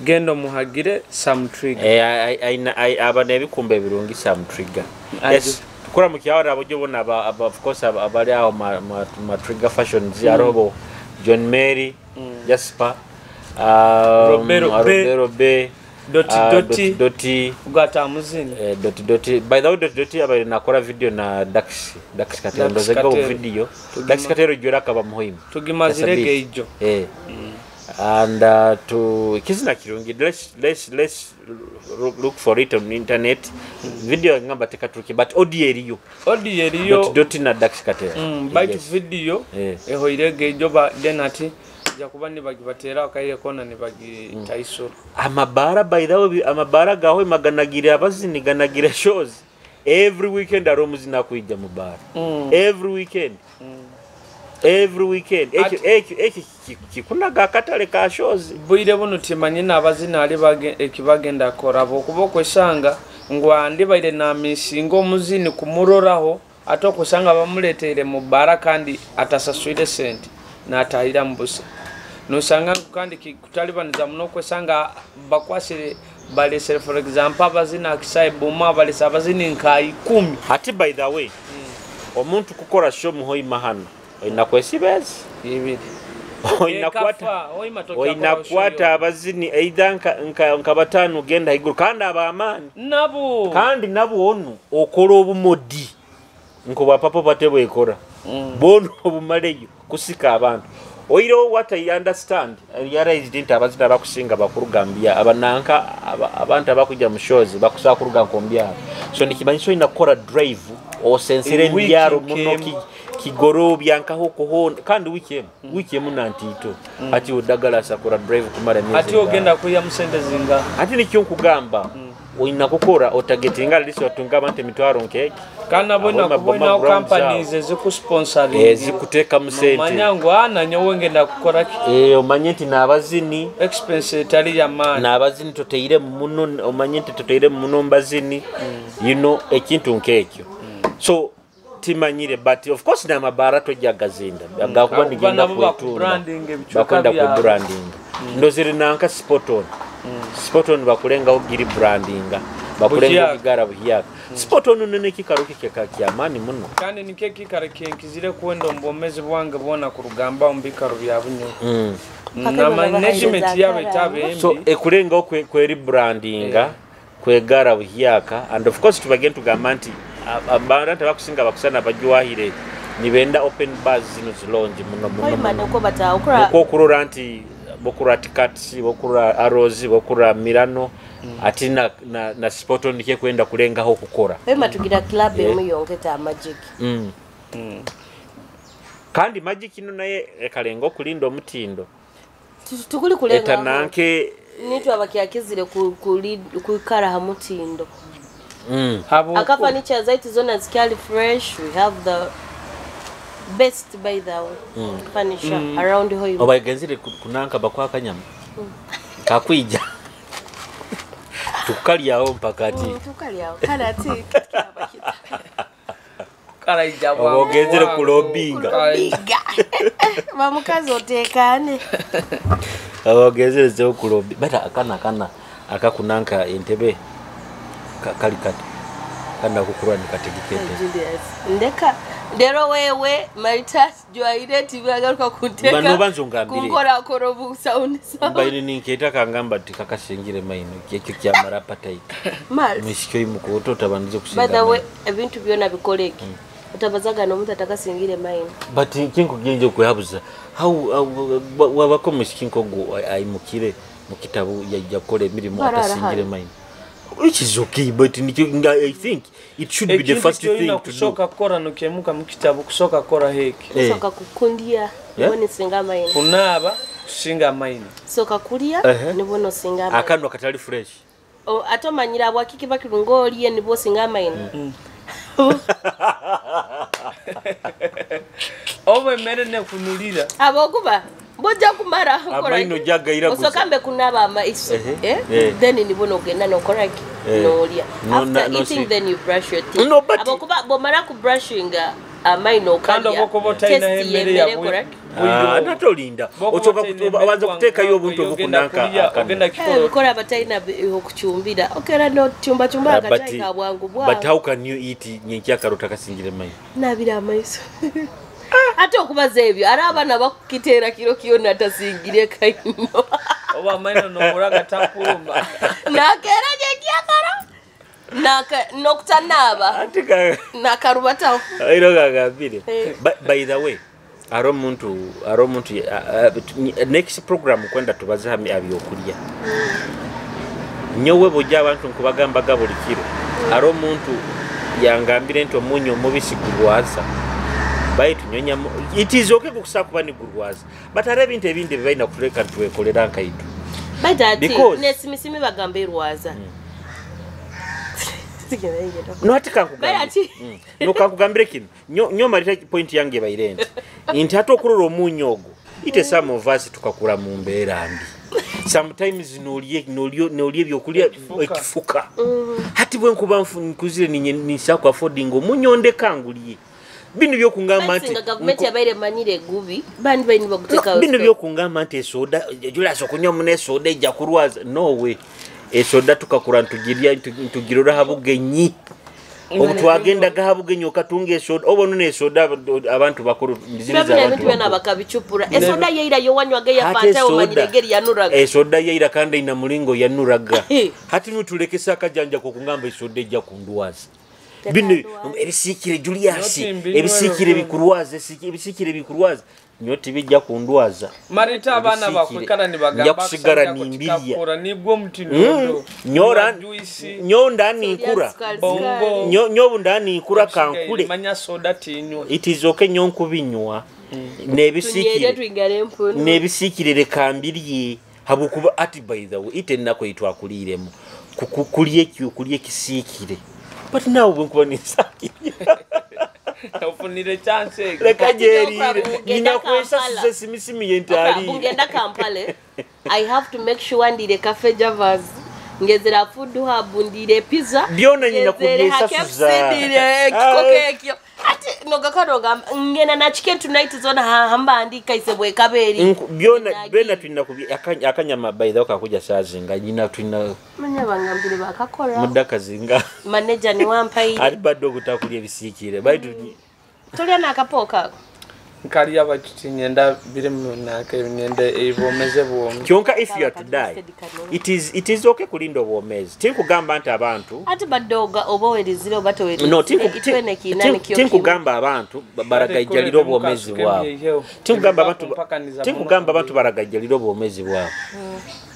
Gendo muhagire Sam Trigger. Aba nebikumba ebirungi Sam Trigger. Yes. Kura mukyawara abojo bona of course abali awo ma Trigger Fashions arobo John Mary, Jasper, Robero B, Doti Doti ugata muzini Doti Doti. By the way Doti Doti abaire nakora video na Dax Katero ndozega video Dax Katero jora kaba muhimu tugimazirege ijo and to kizina kirungi. Let's look for it on internet. Video ngamba tekatuki but audio eriyo Doti Doti na Dax Katero bite video ehoirege ijo ba denati jakuba nibagibatera akaire kona nibagitaisoro. Amabara by the way amabara gaho maganagira abazini ganagira shows every weekend aromu kuija mubara. Every weekend. Every weekend ekyo kikunaga akatale ka shows bwire buno timanye n'abazina ali ekibagenda korabo okuba okwesanga ngwandi baire na misingo omuzini kumuroraho ate okusanga bamuleteire mu bara kandi atasaswire sente n'atahira mbusa nosanga kandi kutalibaniza muno okwesanga bakwasire balesere for example abazina akisai buma balesa abazini nka 10. Ati by the way omuntu kukora show muhoima hano oyina kwesibezi ibiri oyina kwata abazini either nka batano genda iguru kandi abamani nabo kandi nabo onu okora obumodi nko bapapo batebo ekora bono obumaleyo kusika abantu oiro what I understand I realized nti abazina bakusinga bakurugambia abananka abantu abakuja mu shows bakusa kuruga nkombya so nikimanyiso ina kora drive osensere mbyaro muno kigorobya nkaho kuho kandi wiki emu nantito ati odagala sakura drive kumara miezi ati ogenda kuya musente zinga ati nikyo nkugamba oyina kukora otagetinga lisi watunga abantu emitwaro nkeki kana bona kubona companies ezikusponsoring ezikuteka musente manya ngo ana nyowe ngenda kukora ki omanye nti nabazini expense etali ya mani nabazini toteire muno omanye nti toteire muno mbazini you know ekintu nkekyo so timanyire but of course na mabara tojja gazinda gakuba nigenda kwetunda bakwenda ku branding ndoziri nanka spot on spot on bakulenga ogiri brandinga Bakulenga bigara buhyaka. Sport onu nene kikaro kike kyamani muno. Kandi nike kikaro kenkizire kwenda ombomezi bwange bwona kurugamba omu bikaro bya Bunyoro. Na management yabe etabe. So ekulenga kwe rebrandinga kwegara buhyaka, and of course tubagenda tugamba nti abantu abakusinga bakusana bajwahire nibenda open bars zino zilongi muno muno. Muno. Okurora nti bokura tickets, bokura arrows, bokura Milano ati na sport nike kwenda kulengaho kukora. Wema tugira club emu yongeta Magic. Kandi Magic ino naye ekalenga okulinda omutindo. Tukuli kulenga. Etananke nitu abakyakizire kukara ha mutindo. Aka furniture zaitu zona zikyali fresh. We have the best by the way furniture around hoyo. Oba genzire kunanka bakwa kanyama. Kakwija. Tukalyawo mpaka ati. Tukalyawo. Kale ati karaija bwa. Ogenzire kulobinga. Kulobinga. Bamukazi otekane. Ogenzire zo kulobi. Bata akana akakunanka entebe kali kati. Kana kukurwa nikategekete. Julius. Ndeka ndero wewe Marita jwaire tibagaruka kunteka. Bano banzo ngambire. Kunkora korobu sound sound. Mbaine ninketa kangamba tikakasingire maino kyekyo kyamara appetite. Mishikyo imukoto tabandize kusinga. By the way ebintu byona bikoleke. Utabazaga n'omuntu atakasingire maino. But kinko genje kwehabuza. How wabako mishikinko go aimukire mu kitabu yajja kole emirimu atasingire maino. Which is okay, but I think it should be the first thing to do. Kusoka kora nukemuka mu kitabu kusoka kora heki. Kusoka kukundia nibone singa maino. Kunaba kusinga maino. Soka kulia nibone singa maino. Akanwa katali fresh. O atomanyira bwakiki bakirungo oliye nibo singa maino. Owe mere ne kunulira. Abokuba boja kumara amaino jagaira gusa. Osokambe kunaba amaiso then nibona ogenda nokora ki nolya. After eating then you brush your teeth. No, but abokuba bomara ku brushinga amaino kalya. Test ya natolinda. Ochoka abanza kutekayo obuntu obukunanka ogenda kikoro. Bikora abataina okuchumbira. Okera no chumba chumba akataika bwangu bwa. But how can you eat nyenkia karota kasingire maino? Nabira amaiso. Ate okubaza ebyo ara abana bakukitera kiro kyona atasingire kaino. Oba maino no takurumba. Nakera nyenkia kara. Naka nokutanaba. Atika nakarubataho. Iro gagambire. By the way, aro muntu next program kwenda tubaze hami abyokulya. Nyowe bujja abantu nkubagambaga buli kiro. Aro muntu yangambire nti omunyo omubisi gulwaza. Baitu nyonya it is okay kukusa kuba ni gulwaza. But are ebintu ebindi bibaina kuleka ntwekolera nkaitu. But ati nesimisimi bagamba erwaza. No atika nkugambire. No kakugambire kino. Nyo malita point yange bairente. Nti hata okurora omunyo ogwo. Ite some of us tukakura mu mbeera mbi. Sometimes nolye ebyokulya ekifuka. Hati bwe nkuba nkuzire ninsa ku affording omunyo ndeka nguliye. Bino byokungamba nti government yabaire manyire gubi bandi bayini baguteka. Bino byokungamba nti esoda Julius okunywa mune esoda ejja kurwaza. No way. Esoda tukakura ntugirya ntugirora habugenyi. Obutwagenda gahabugenyi okatunga esoda obo none esoda abantu bakuru ndiziriza abantu bana bakabichupura. Esoda yeira yowanywaga ya fanta omanyire geri yanuraga. Esoda yeira kandi ina mulingo yanuraga. Hati nutulekesa akajanja kokungamba esoda ejja kundwaza. Bino ebisikire Julius ebisikire bikurwaza ebisikire bikurwaza nyoti bijja kundwaza. Marita abana bakwekana nibagamba kusigara nimbiria nibwo mutindo nyora nyonda nikura nyobu ndani ikura kankule manya soda tinywa it is okay nyonkubinywa nebisikire nebisikire rekambiriye habukuba ati by the way ite nako itwakuliremo kukulye kulye kisikire. But now bwenkuba nisakiri. Ofunire chance. Leka jerire. Nina kwesa simisimi yentali. Bungenda Kampala. I have to make sure ndire Cafe Javas. Ngezera food hub ndire pizza. Byona nyina kubyesasuza. Ndire kikoke ekyo. Ati nogakano ngena na chicken tonight zona hamba andika isebwe kaberi. Byona byona tulina akanyama by the way kakuja sazinga nyina tulina manya bangambire bakakora. Mudaka zinga. Manager ni wampaire. Ali bado gutakulya ebisikire. Baitu tulya nakapoka. Nkali abakitinyenda biri munaka ebinyenda ebomeze bwomi. Kyonka if you are to die it is okay kulinda obwomezi. Tinkugamba nti abantu ati badoga obowerezire obatowerezire. No, tinkugamba abantu baragaijalira obwomezi bwabo. Tinkugamba abantu baragaijalira obwomezi bwabo.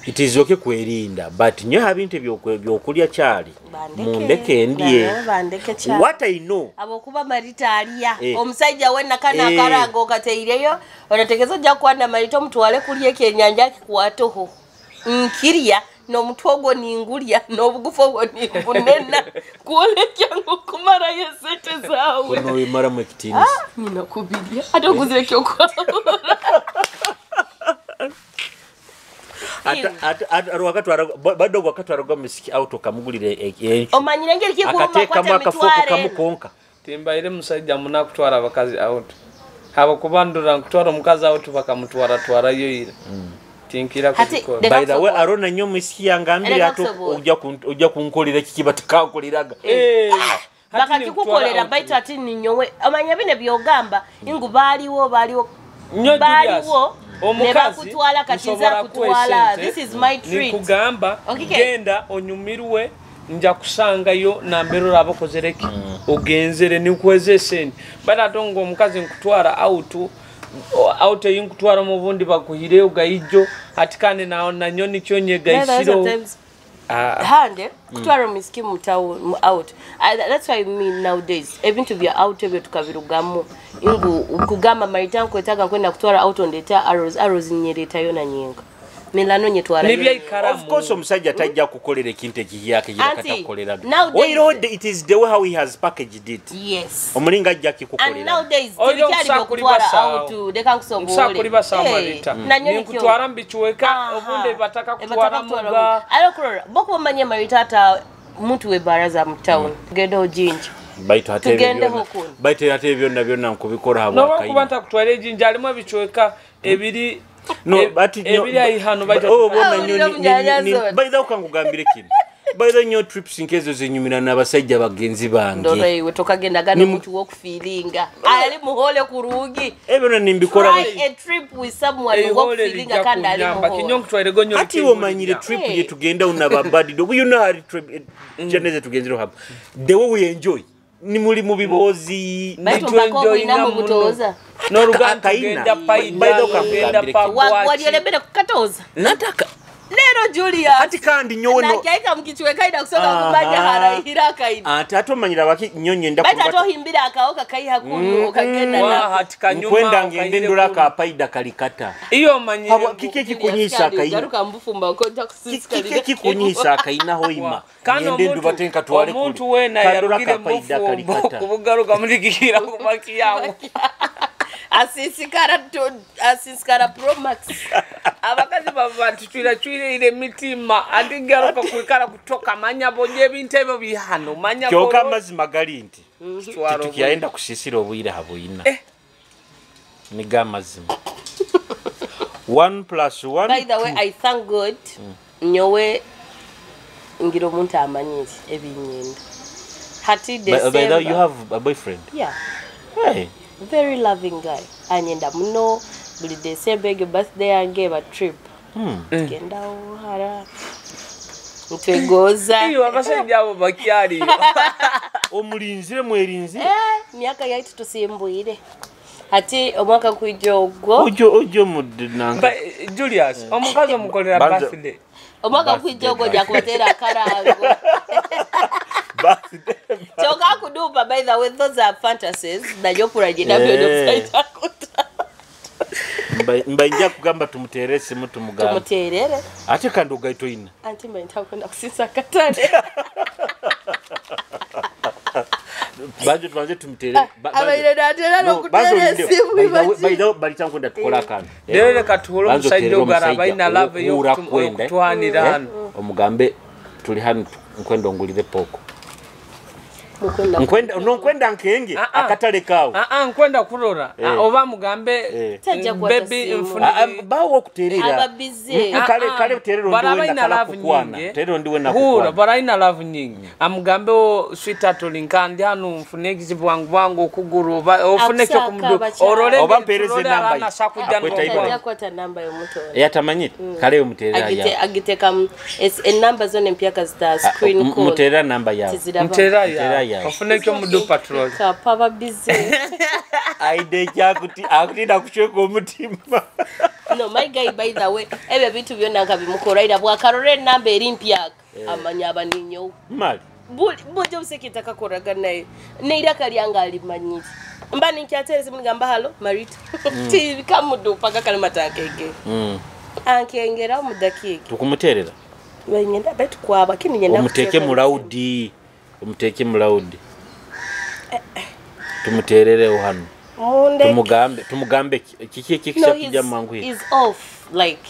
It is okay kwerinda but nyo habintu ebyokulya kyali mundeke ndye. What I know abokuba Marita alya omusajja wenna kana akarango kateireyo onategeeza ojja kuwana Marita omutwale kulya ekyenyanja akikwatoho nkirya n'omutwe ogwo ningulya n'obugufu ogwo ningunena kwolekya ngu kumarayo esente zaawe noimaramu ekitiinisa nina kubirya ate oguzire ekyokwahura. Bado wakatwara misiki auto kamugulire omanyire ngeri kikuruma kwata akafuko kamukonka timbaire musajja muna kutwara abakazi out habo kubandura nkutwara omukazi out bakamutwara twarayo ira tinkira kubikora. By the way arona nyo misiki yangambira ato ujja kunkolera kiki batakakoleraga bakakikukolera baitu ati ninyowe omanya bine byogamba ingu baliwo baliwo omukazi katiza kutwala this is my treat nikugamba genda onyumirwe nja kusangayo nambero rabakozereki ogenzere nikweze esente bada atongo omukazi nkutwara out yinkutwara mu bundi bakuhire ugaijo ati kandi na nanyoni kyonye gaisiro hande kutwara misiki mutawo out. That's why I mean nowadays ebintu bya out ebyo tukabirugamu ingu kugamba Marita nkwetaga kwenda kutwara out ondeta arrows nyereta yona nyinga milano nyetwara. Of course omusajja tajja kukolera ekintu ekiyaka kata kukolera. Oiro it is the way how he has packaged it. Yes. Omulinga ajja kikukolera. And nowadays tibikyali kutwara out leka nkusobole. Nsakulibasa Marita. Nikutwara mbichweka obunde bataka kutwara muga. Alo boko bamanye Marita ata muntu we baraza mu town. Genda ojinja. Baitu ate byonna byonna nkubikora habwa kaina. No kubanta kutwara ejinja alimu ebichweka ebiri. No, but ebiri ayihano baitu oh bona nyo by the way kangugambire kino. By the nyo trips nkezo zenyumira n'abasajja bagenzi bange. Ndoro iwe tokagenda gano muntu wokufilinga. Ali muhole kurugi. Ebyo nimbikora try a trip with someone wokufilinga kandi ali muhole. Kinyo nkutware gonyo. Ati womanyire trip ye tugenda unababadi. You know how trip jeneze tugenzero hapa. The way we enjoy. Ni muri mu bibozi nitwenjoy na mubutoza n'oruganda tugenda paida tugenda pagwa waliolebera kukatoza nataka lero Julia ati kandi nyowe no nakyayika mukichweka ida kusoka kumanya harahira kaida ati atomanyira baki nyonye nda bata tohimbira akaoka kaiha kunu okagenda na hati kanyuma kwenda ngende ndura ka paida kalikata iyo manyire kike kikunyisa kaina garuka mbufumba okonja kusisikira kike kikunyisa kaina hoima ngende ndubatenka twale omuntu wena yarugire mufumbo kubugaruka mulikira kubaki yawo asisikara Pro Max abakazi baba tutwira ile mitima andigaruka kuikara kutoka manya bonye ebintu ebyo bihano manya kyoka amazima gali nti tukiyaenda kusisira obwire habwina niga amazima 1 + 1. By the way, I thank God nyowe ngira omuntu amanyire ebinyenda hati December. By the way, you have a boyfriend? Yeah. Hey. Very loving guy. Anyenda muno buli December ge birthday yange ba trip. Genda hara. Ntwegoza. Iyo abasajja abo bakyali. Omulinzire mwerinzire. Myaka yaitu tusimbwire. Ati omwaka kwijja ogwo. Ojo mudinanga. Julius, omukazi omukolera birthday. Omwaka kwijja ogwo jakubatera akarango. Birthday. Choka kudupa, by the way, those are fantasies. Na yopura jina byo ndokusaita kuta. Mba kugamba tumuterere simu tumugambe. Tumuterere. Ate kandi ogaito ina. Anti mba nitakwenda kusisa katale. Banjo tuanze tumuterere. Abaire natera no kuterere simu ibaji. By the way bali kwenda tukola akantu. Lero katuholo musajja ogaraba ina love yo kutwanira hano. Omugambe tuli hano nkwenda ongulire poko. Nkwenda nonkwenda nkenge akatale kawe. Nkwenda kurora oba mugambe baby mfuna bawo okuterera. Kale kale terero ndi wenda kala kukwana. Terero ndi wenda kukwana. Hura baraina love nyingi. Amugambe o sweetheart olinkandi hano mfune ekizibu wangu wangu okuguru oba ofune kyo kumudu. Orole oba mpereze namba. Akweta namba yomuto. Yatamanyire kale omuterera ya. Agiteka enamba zone empyaka zita screen call. Muterera namba yawe. Muterera ya. Ofune kyo mudu patrol. Kapaba busy. Aide kyakuti akutinda kuchweka omutima. No, my guy, by the way, ebyo bintu byonna nga bimukora ira bwakarore namba eri mpyaka amanya abaninyo. Mali. Bujjo busekita kakoraga naye. Neiraka lyanga alimanyiri. Mba ninkyatereza mugamba halo Marita. Ti kamudu paka kalimata nkenge. Ankengera omudakika. Tukumuterera. Ngenda betu kwaba kini ngenda omuteke mulaudi. Omuteke mulaudi. Tumuterere hano. Tumugambe kiki kiki kija mangu hii. Is off like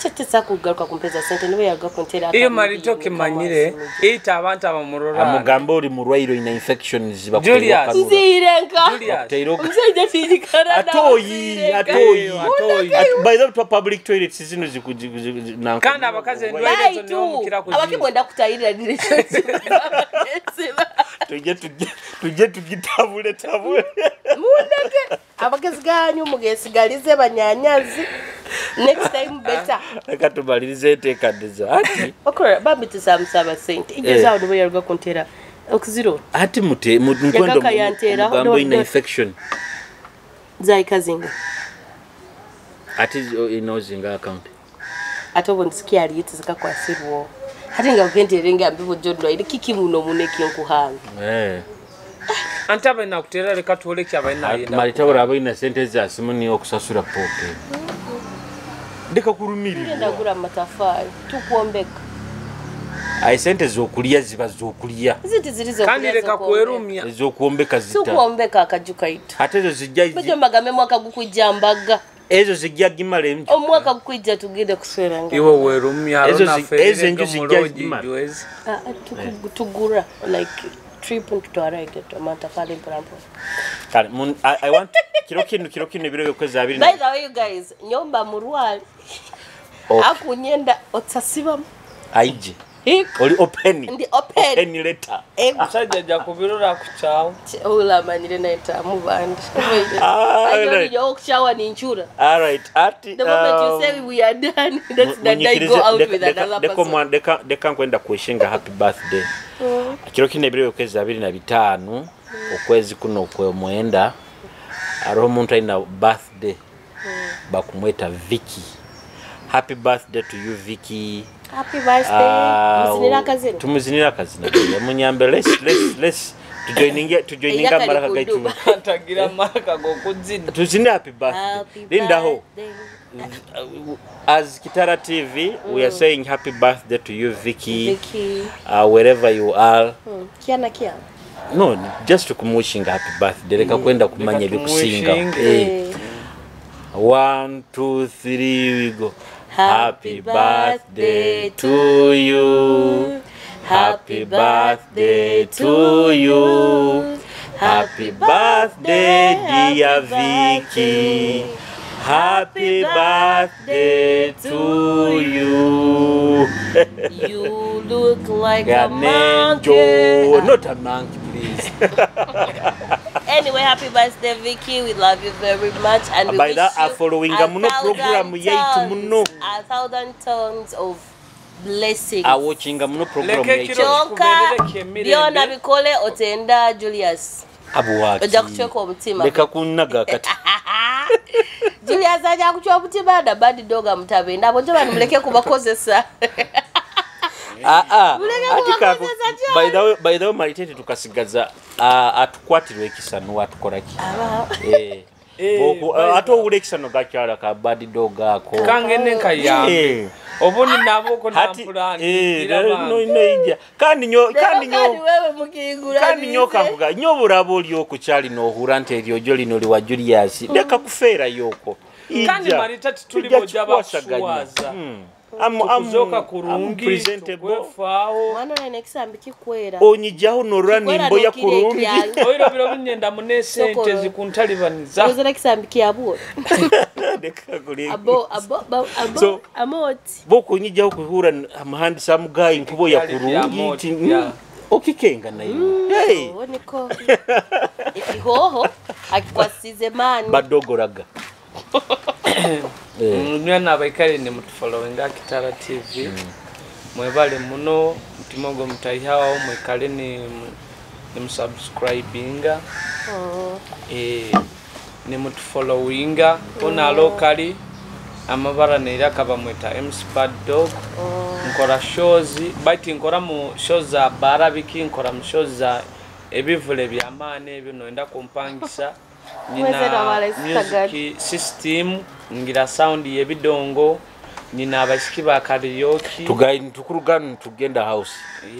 chetesa kugaruka kumpeza sente niwe yaga kuntera. Iyo marito kimanyire ita abantu abamurora. Amugambe uri murwairo ina infections bakuterwa. Nzirenka. Msije tijikara. Atoyi. By the way public toilets zino zikuji na kana abakaze ndwaire zo niyo mukira kuzi. Abakimwenda kutayirira relationship. Tuje tugitabule tabule. Mundeke abagezi ganyu mugesigalize banyanyazi. Next time better. Reka tumalirize enteekaniza. Ati okora bambi tusamusaba sente. Igeza awo yaruga kuntera okuziro. Ati mute nkwendo mugambo ina infection. Zai kazinga. Ati inozinga account. Ati obo nsikia aliyete zikakwasirwo. Hati nga ukenterenga mbibo jodwa ile kiki muno muneki nkuhanga. Anti abaina kutera leka tuoleke abaina yenda. Marita ora abaina sente za simu ni okusasura poke. Ndeka kurumirira. Ngenda gura amatafari tukuombeka. Ai sente zokulya ziba zokulya. Ziti zirizo kandi leka kwerumya. Ezokuombeka zita. Tukuombeka akajuka itu. Ate ezo zijja. Bejo magambe mwaka gukujja mbaga. Ezo zijja gimala emju. Omwaka gukujja tugende kuswera nga. Iwe werumya arona fere. Ezo enju zijja gimala. Tugura like trip ntutwara iketo amatafari mpora. Kale I want kiro kino ebiro byokwezi abiri. By the way you guys, nyomba murwali. Okay. Akunyenda otasibam. Aije. Oli open. Ndi open. Open letter. Musajja ja kubirora kuchawo. Ola manire naita mubandi. I don't okuchawa ni nchura. All right. Ati the moment you say we are done, that's the day go out with another person. Deka nkwenda kuishinga happy birthday. Kiro kino ebiro byokwezi 25 okwezi kuno kwe mwenda aroho omuntu alina birthday bakumweta Vicky. Happy birthday to you Vicky. Happy birthday. Muzinira kazina. Tumuzinira kazina. Munyambe let's tujoininga maraka gaitu. Tagira maraka gokuzina. Tuzine happy birthday. Linda ho. As Kitara TV, we are saying happy birthday to you Vicky. Vicky. Wherever you are. Kiana kia. No, just to kumuwishinga happy birthday. Leka kwenda kumanya ebikusinga. 1 2 3 we go. Happy birthday to you. Happy birthday to you. Happy birthday dear Vicky. Happy birthday to you. You look like a An monkey. angel. Not a monkey, please. Anyway, happy birthday, Vicky. We love you very much, and we By wish that, you following muno program yaitu muno 1,000 tons of blessings. Awatchinga muno program yaitu. Kyonka byona bikole otenda Julius. Abuwaki. Ojja kuchweka omutima. Leka kunnaga kati. Julius ajja kuchwa omutima na bad dog amutabenda. Abo njo banimuleke kubakozesa. By the way Maritete tukasigaza atukwatirwe ekisa nuwatukola ki. Ate owula ekisa no gakyala ka bad dog ako. Kangene nkayambe. Obundi nabo ko nampulani. No kandi nyo kankuga nyo burabo oli okukyali n'ohura nti eryo jjo lino liwa Julius leka kufeera yoko. Kandi Maritete tuli bojja bakuswaza. Tukuzoka kurungi, tukwefaaho. Mwana naine ekisambi kikwera. Onyijaho norora nimboya kurungi. Oiro biro binyenda mune sente zikuntalibaniza. Ozera ekisambi kyabwo. Abo abo abo So, amoti. Boko onyijaho kuhura amuhandisa mugayi nkuboya kurungi. Okikenga nayo. Hey. Niko. Ikihoho akikwasize mani. Badogoraga. Mwana abaikale ni mutufollowinga Kitara TV. Mwebale muno mutimogo mutaihawo mwikale ni musubscribinga. Ni mutufollowinga ona locally amabara neira kaba mweta MC Bad Dog. Nkora shows bite nkora mu shows za barabiki nkora mu shows za ebivule bya maane ebyo noenda kumpangisa. Nina music system ngira sound yebidongo nina abashiki ba karaoke tukurugana tugenda house.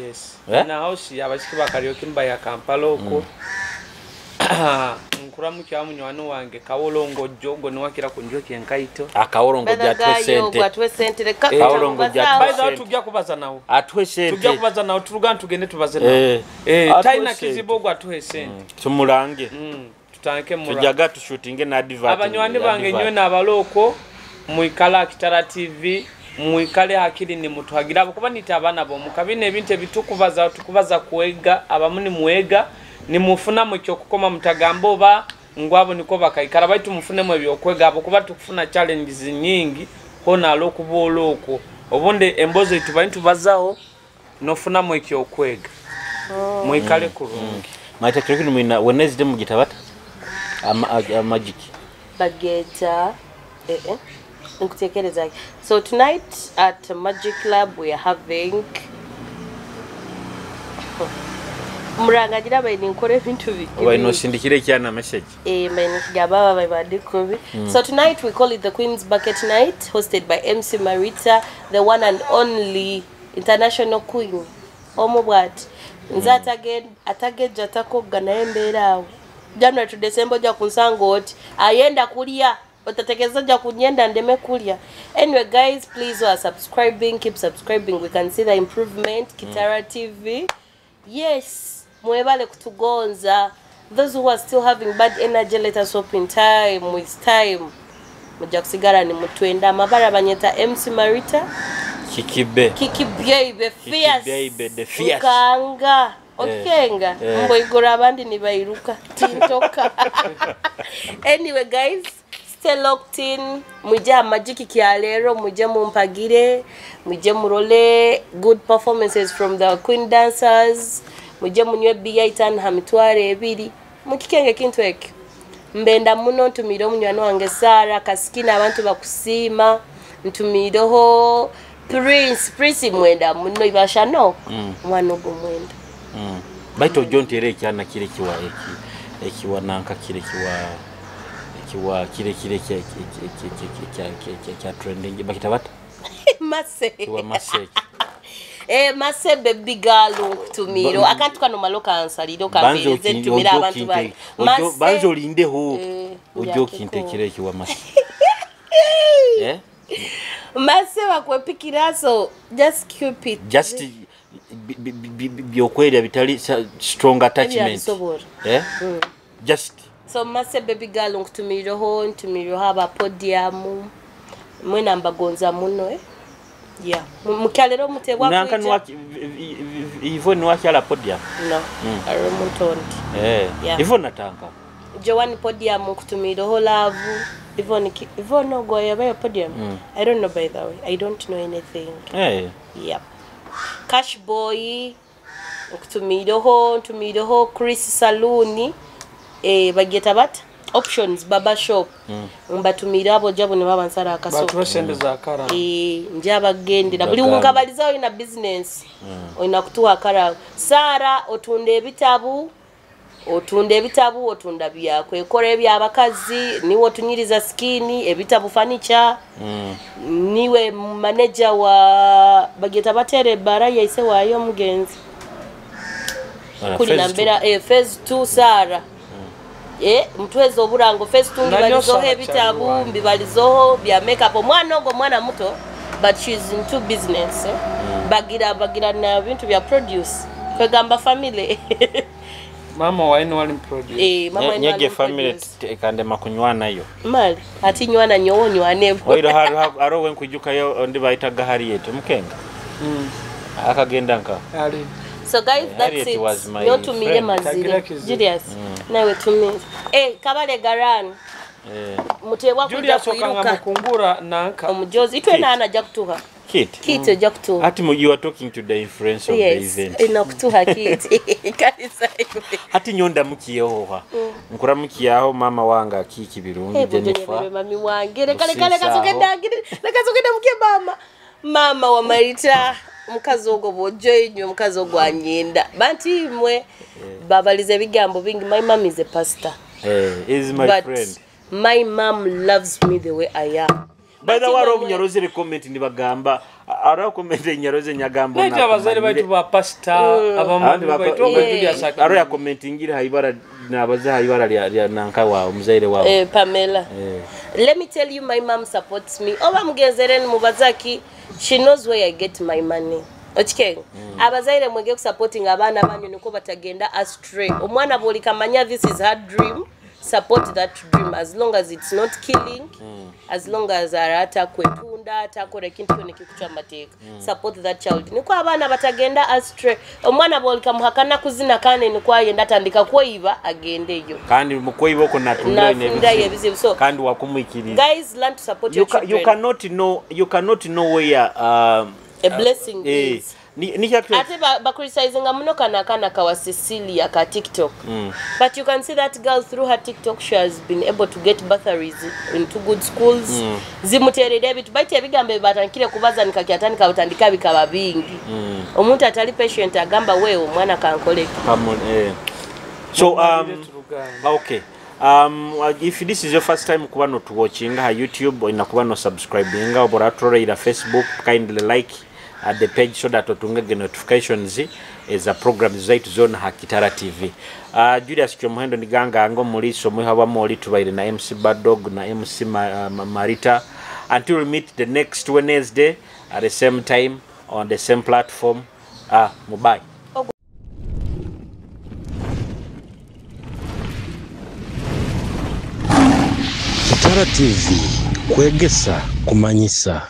Yes. Nina house abashiki ba karaoke mba ya Kampala oko. Nkuramu kya munywani wange Kawolongo jogo niwakira kunjoki enkaito. Akawolongo jatwe sente. Kawolongo jatwe sente. Tujja kubaza nawo. Atwe sente. Tujja kubaza nawo turugana tugende tubaze nawo. Taina kizibu atwe sente. Tumulange. Tutanke mura. Tujaga tushutinge na advert. Abanywani bange nywe n'abaloko mwikala Kitara TV mwikale hakiri ni mutuhagira kuba nita abana bo mukabine ebintu ebitukubaza tukubaza kwega abamu ni mwega ni mufuna mu kyokukoma mutagambo ba ngwabo niko bakaikara baitu mufune mu ebyokwega abo kuba tukufuna challenges nyingi hona alokubooloko obunde embozo itubayi tubazaho nofuna mu ekyokwega. Mwikale kurungi. Maita kirokino mwina Wednesday mugitabata magic bageta nkutekereza. So tonight at Magic Club we are having murangagira bayini nkore ebintu biki bayino sindikire kyana message bayini kigaba babandiko. So tonight we call it the Queen's Bucket Night, hosted by MC Marita, the one and only international queen. Omubwati nze atageja atakogga naye mbeera awo January to December ja kunsanga oti ayenda kulya otatekeza ja kunyenda ndeme kulya. Anyway guys, please are subscribing, keep subscribing, we can see the improvement. Kitara TV, yes, mwebale kutugonza. Those who are still having bad energy, let us hope in time, with time mujja kusigala ni mutwenda. Amabara banyeta MC Marita Kikibe Kikibe fierce Kikibe the fierce ukanga okenga mboigora abandi ni bairuka tintoka. Anyway guys, stay locked in. Mujje amajiki kya lero, mujje mumpagire, mujje murole good performances from the queen dancers, mujje munywe biya itani hamitware ebiri mukikenge kintu ekyo. Mbenda muno ntumire omunywani wange Sara Kasikina abantu bakusiima, ntumireho Prince mwenda muno ibasha no mwana ogwo mwenda. Baito ojo ntere ekyana kire kiwa ekiwa nanka kire kiwa kire kire kya trending bakita bata Mase kiwa mase mase baby girl nkutumiro akantu kano maloka ansaliro kambereze ntumira abantu bali banzo olindeho ojo kintekere kiwa mase. Mase bakwepikira, so just keep it. Just byokwera bitali strong attachment. Just so mase baby girl nkutumiroho ntumiroho aba podium mwena mbagonza muno Yeah. Mukyalero mutebwa kuija. Nanka Ivone wakyala podium. No. Ari mutondi. Yeah. Ivone natanka. Joan podium kutumiroho love. Ivone ogo yabayo podium. I don't know by the way. I don't know anything. Yep. Cash boy kutumiroho ntumiroho Chris Saluni bageta bat options baba shop. Mbatumira abo jabo ne baba nsara akaso. Batuwe sente za kara. Njaba gendera buli ungabaliza oyina business. Oyina kutuwa kara. Sara otunde ebitabu. Otunda ebitabu, otunda byakwekora ebyabakazi, niwe otunyiriza skini, ebitabu furniture. Niwe manager wa bageta batere bara yaise wayo mugenzi. Kuli nambera phase 2 Sara. Mtweze oburango phase 2 mbibalizoho ebitabu, mbibalizoho bya makeup. Omwana ogwo mwana muto But she's into business, eh? Bagira bagira na bintu bya produce. Kwegamba family. Mama waine wali produce. Eh, mama Nyege wali family produce. ekandema kunywa nayo. Mali, ati nywana nyowo nywane. Oiro haro wenkujukayo ondi bayitaga Harriet mukenga. Akagenda nka. Ali. So guys, that's Harriet it. was my Nyotumire friend. mazire. Tagira kizibu. Julius, nawe tumire. Eh, kabale garan. Mutebwa kuja Julius okanga kwiruka. mukungura nanka. Omujozi itwe Kit. nana ajja kutuha. Kit. Kit ojja kutuha. Ati you are talking to the influence of the Yes, event. inakutuha kit. Kanisa iwe. Hati nyonda mukiyehoha. Nkuramukiyaho mama wange akiki birungi Eh, Jennifer. Jennifer. Mami wange leka leka leka Musiisaho. sogenda ngire leka sogenda muke mama. Mama wa Marita omukazi ogwo bw'ojja enywe omukazi ogwo anyenda. Banti imwe babaliza ebigambo bingi. My mom is a pastor. Eh, is my But friend. my mom loves me the way I am. By the way, Banti hariho imwe- obunyarozere comment nibagamba hariho comment enyaroze nyagamba Naite abazaire baitu ba pastor Abandi abamu baitu Yeah. Julius hariho yakomentingire haibara nabaze haibara lya nanka wawe omuzaire wawe. Eh, Pamela. Eh. Let me tell you, my mom supports me. Oba mugenzere mubazaki, she knows where I get my money. Okike? Abazaire mwege kusupporting abaana banyu niko batagenda astray. Omwana bw'oli kamanya this is her dream, support that dream as long as it's not killing, as long as arata kwetunda, atakora ekintu kyona ekikucwa amateeka. Support that child. Niko abaana batagenda astray. Omwana bw'oli kamuhakana kuzina kane niko ayenda atandika kweyiba agendeyo. Kandi mukweyiba okwo natundirayo Nafundayo n'ebizibu. ebizibu. So Kandi wakumwikiriza. guys, learn to support You, your ca children. you cannot know you cannot know where A blessing eh, is. ni ni Ate bacriticinga muno kana akana kawa Cecilia ka TikTok. But you can see that girl through her TikTok she has been able to get bursaries into good schools. Zimuterera ebintu baitu ebigambo batandikire kubaza nikakyatandika butandika bikaba bingi. Omuntu atali patient agamba wewe omwana kankoleke. Eh. So okay. If this is your first time kuba no watching ha YouTube oyina kuba no subscribinga oba oratulolera Facebook, kindly like at the page so that otungege notifications eza programs zaitu zona ha Kitara TV. Julius Kyomuhendo niganga ngo muliso mwihabamu oli tubaire na MC Badog na MC Marita. Until we meet the next Wednesday at the same time on the same platform. Mubai. Kitara TV kwegesa kumanyisa.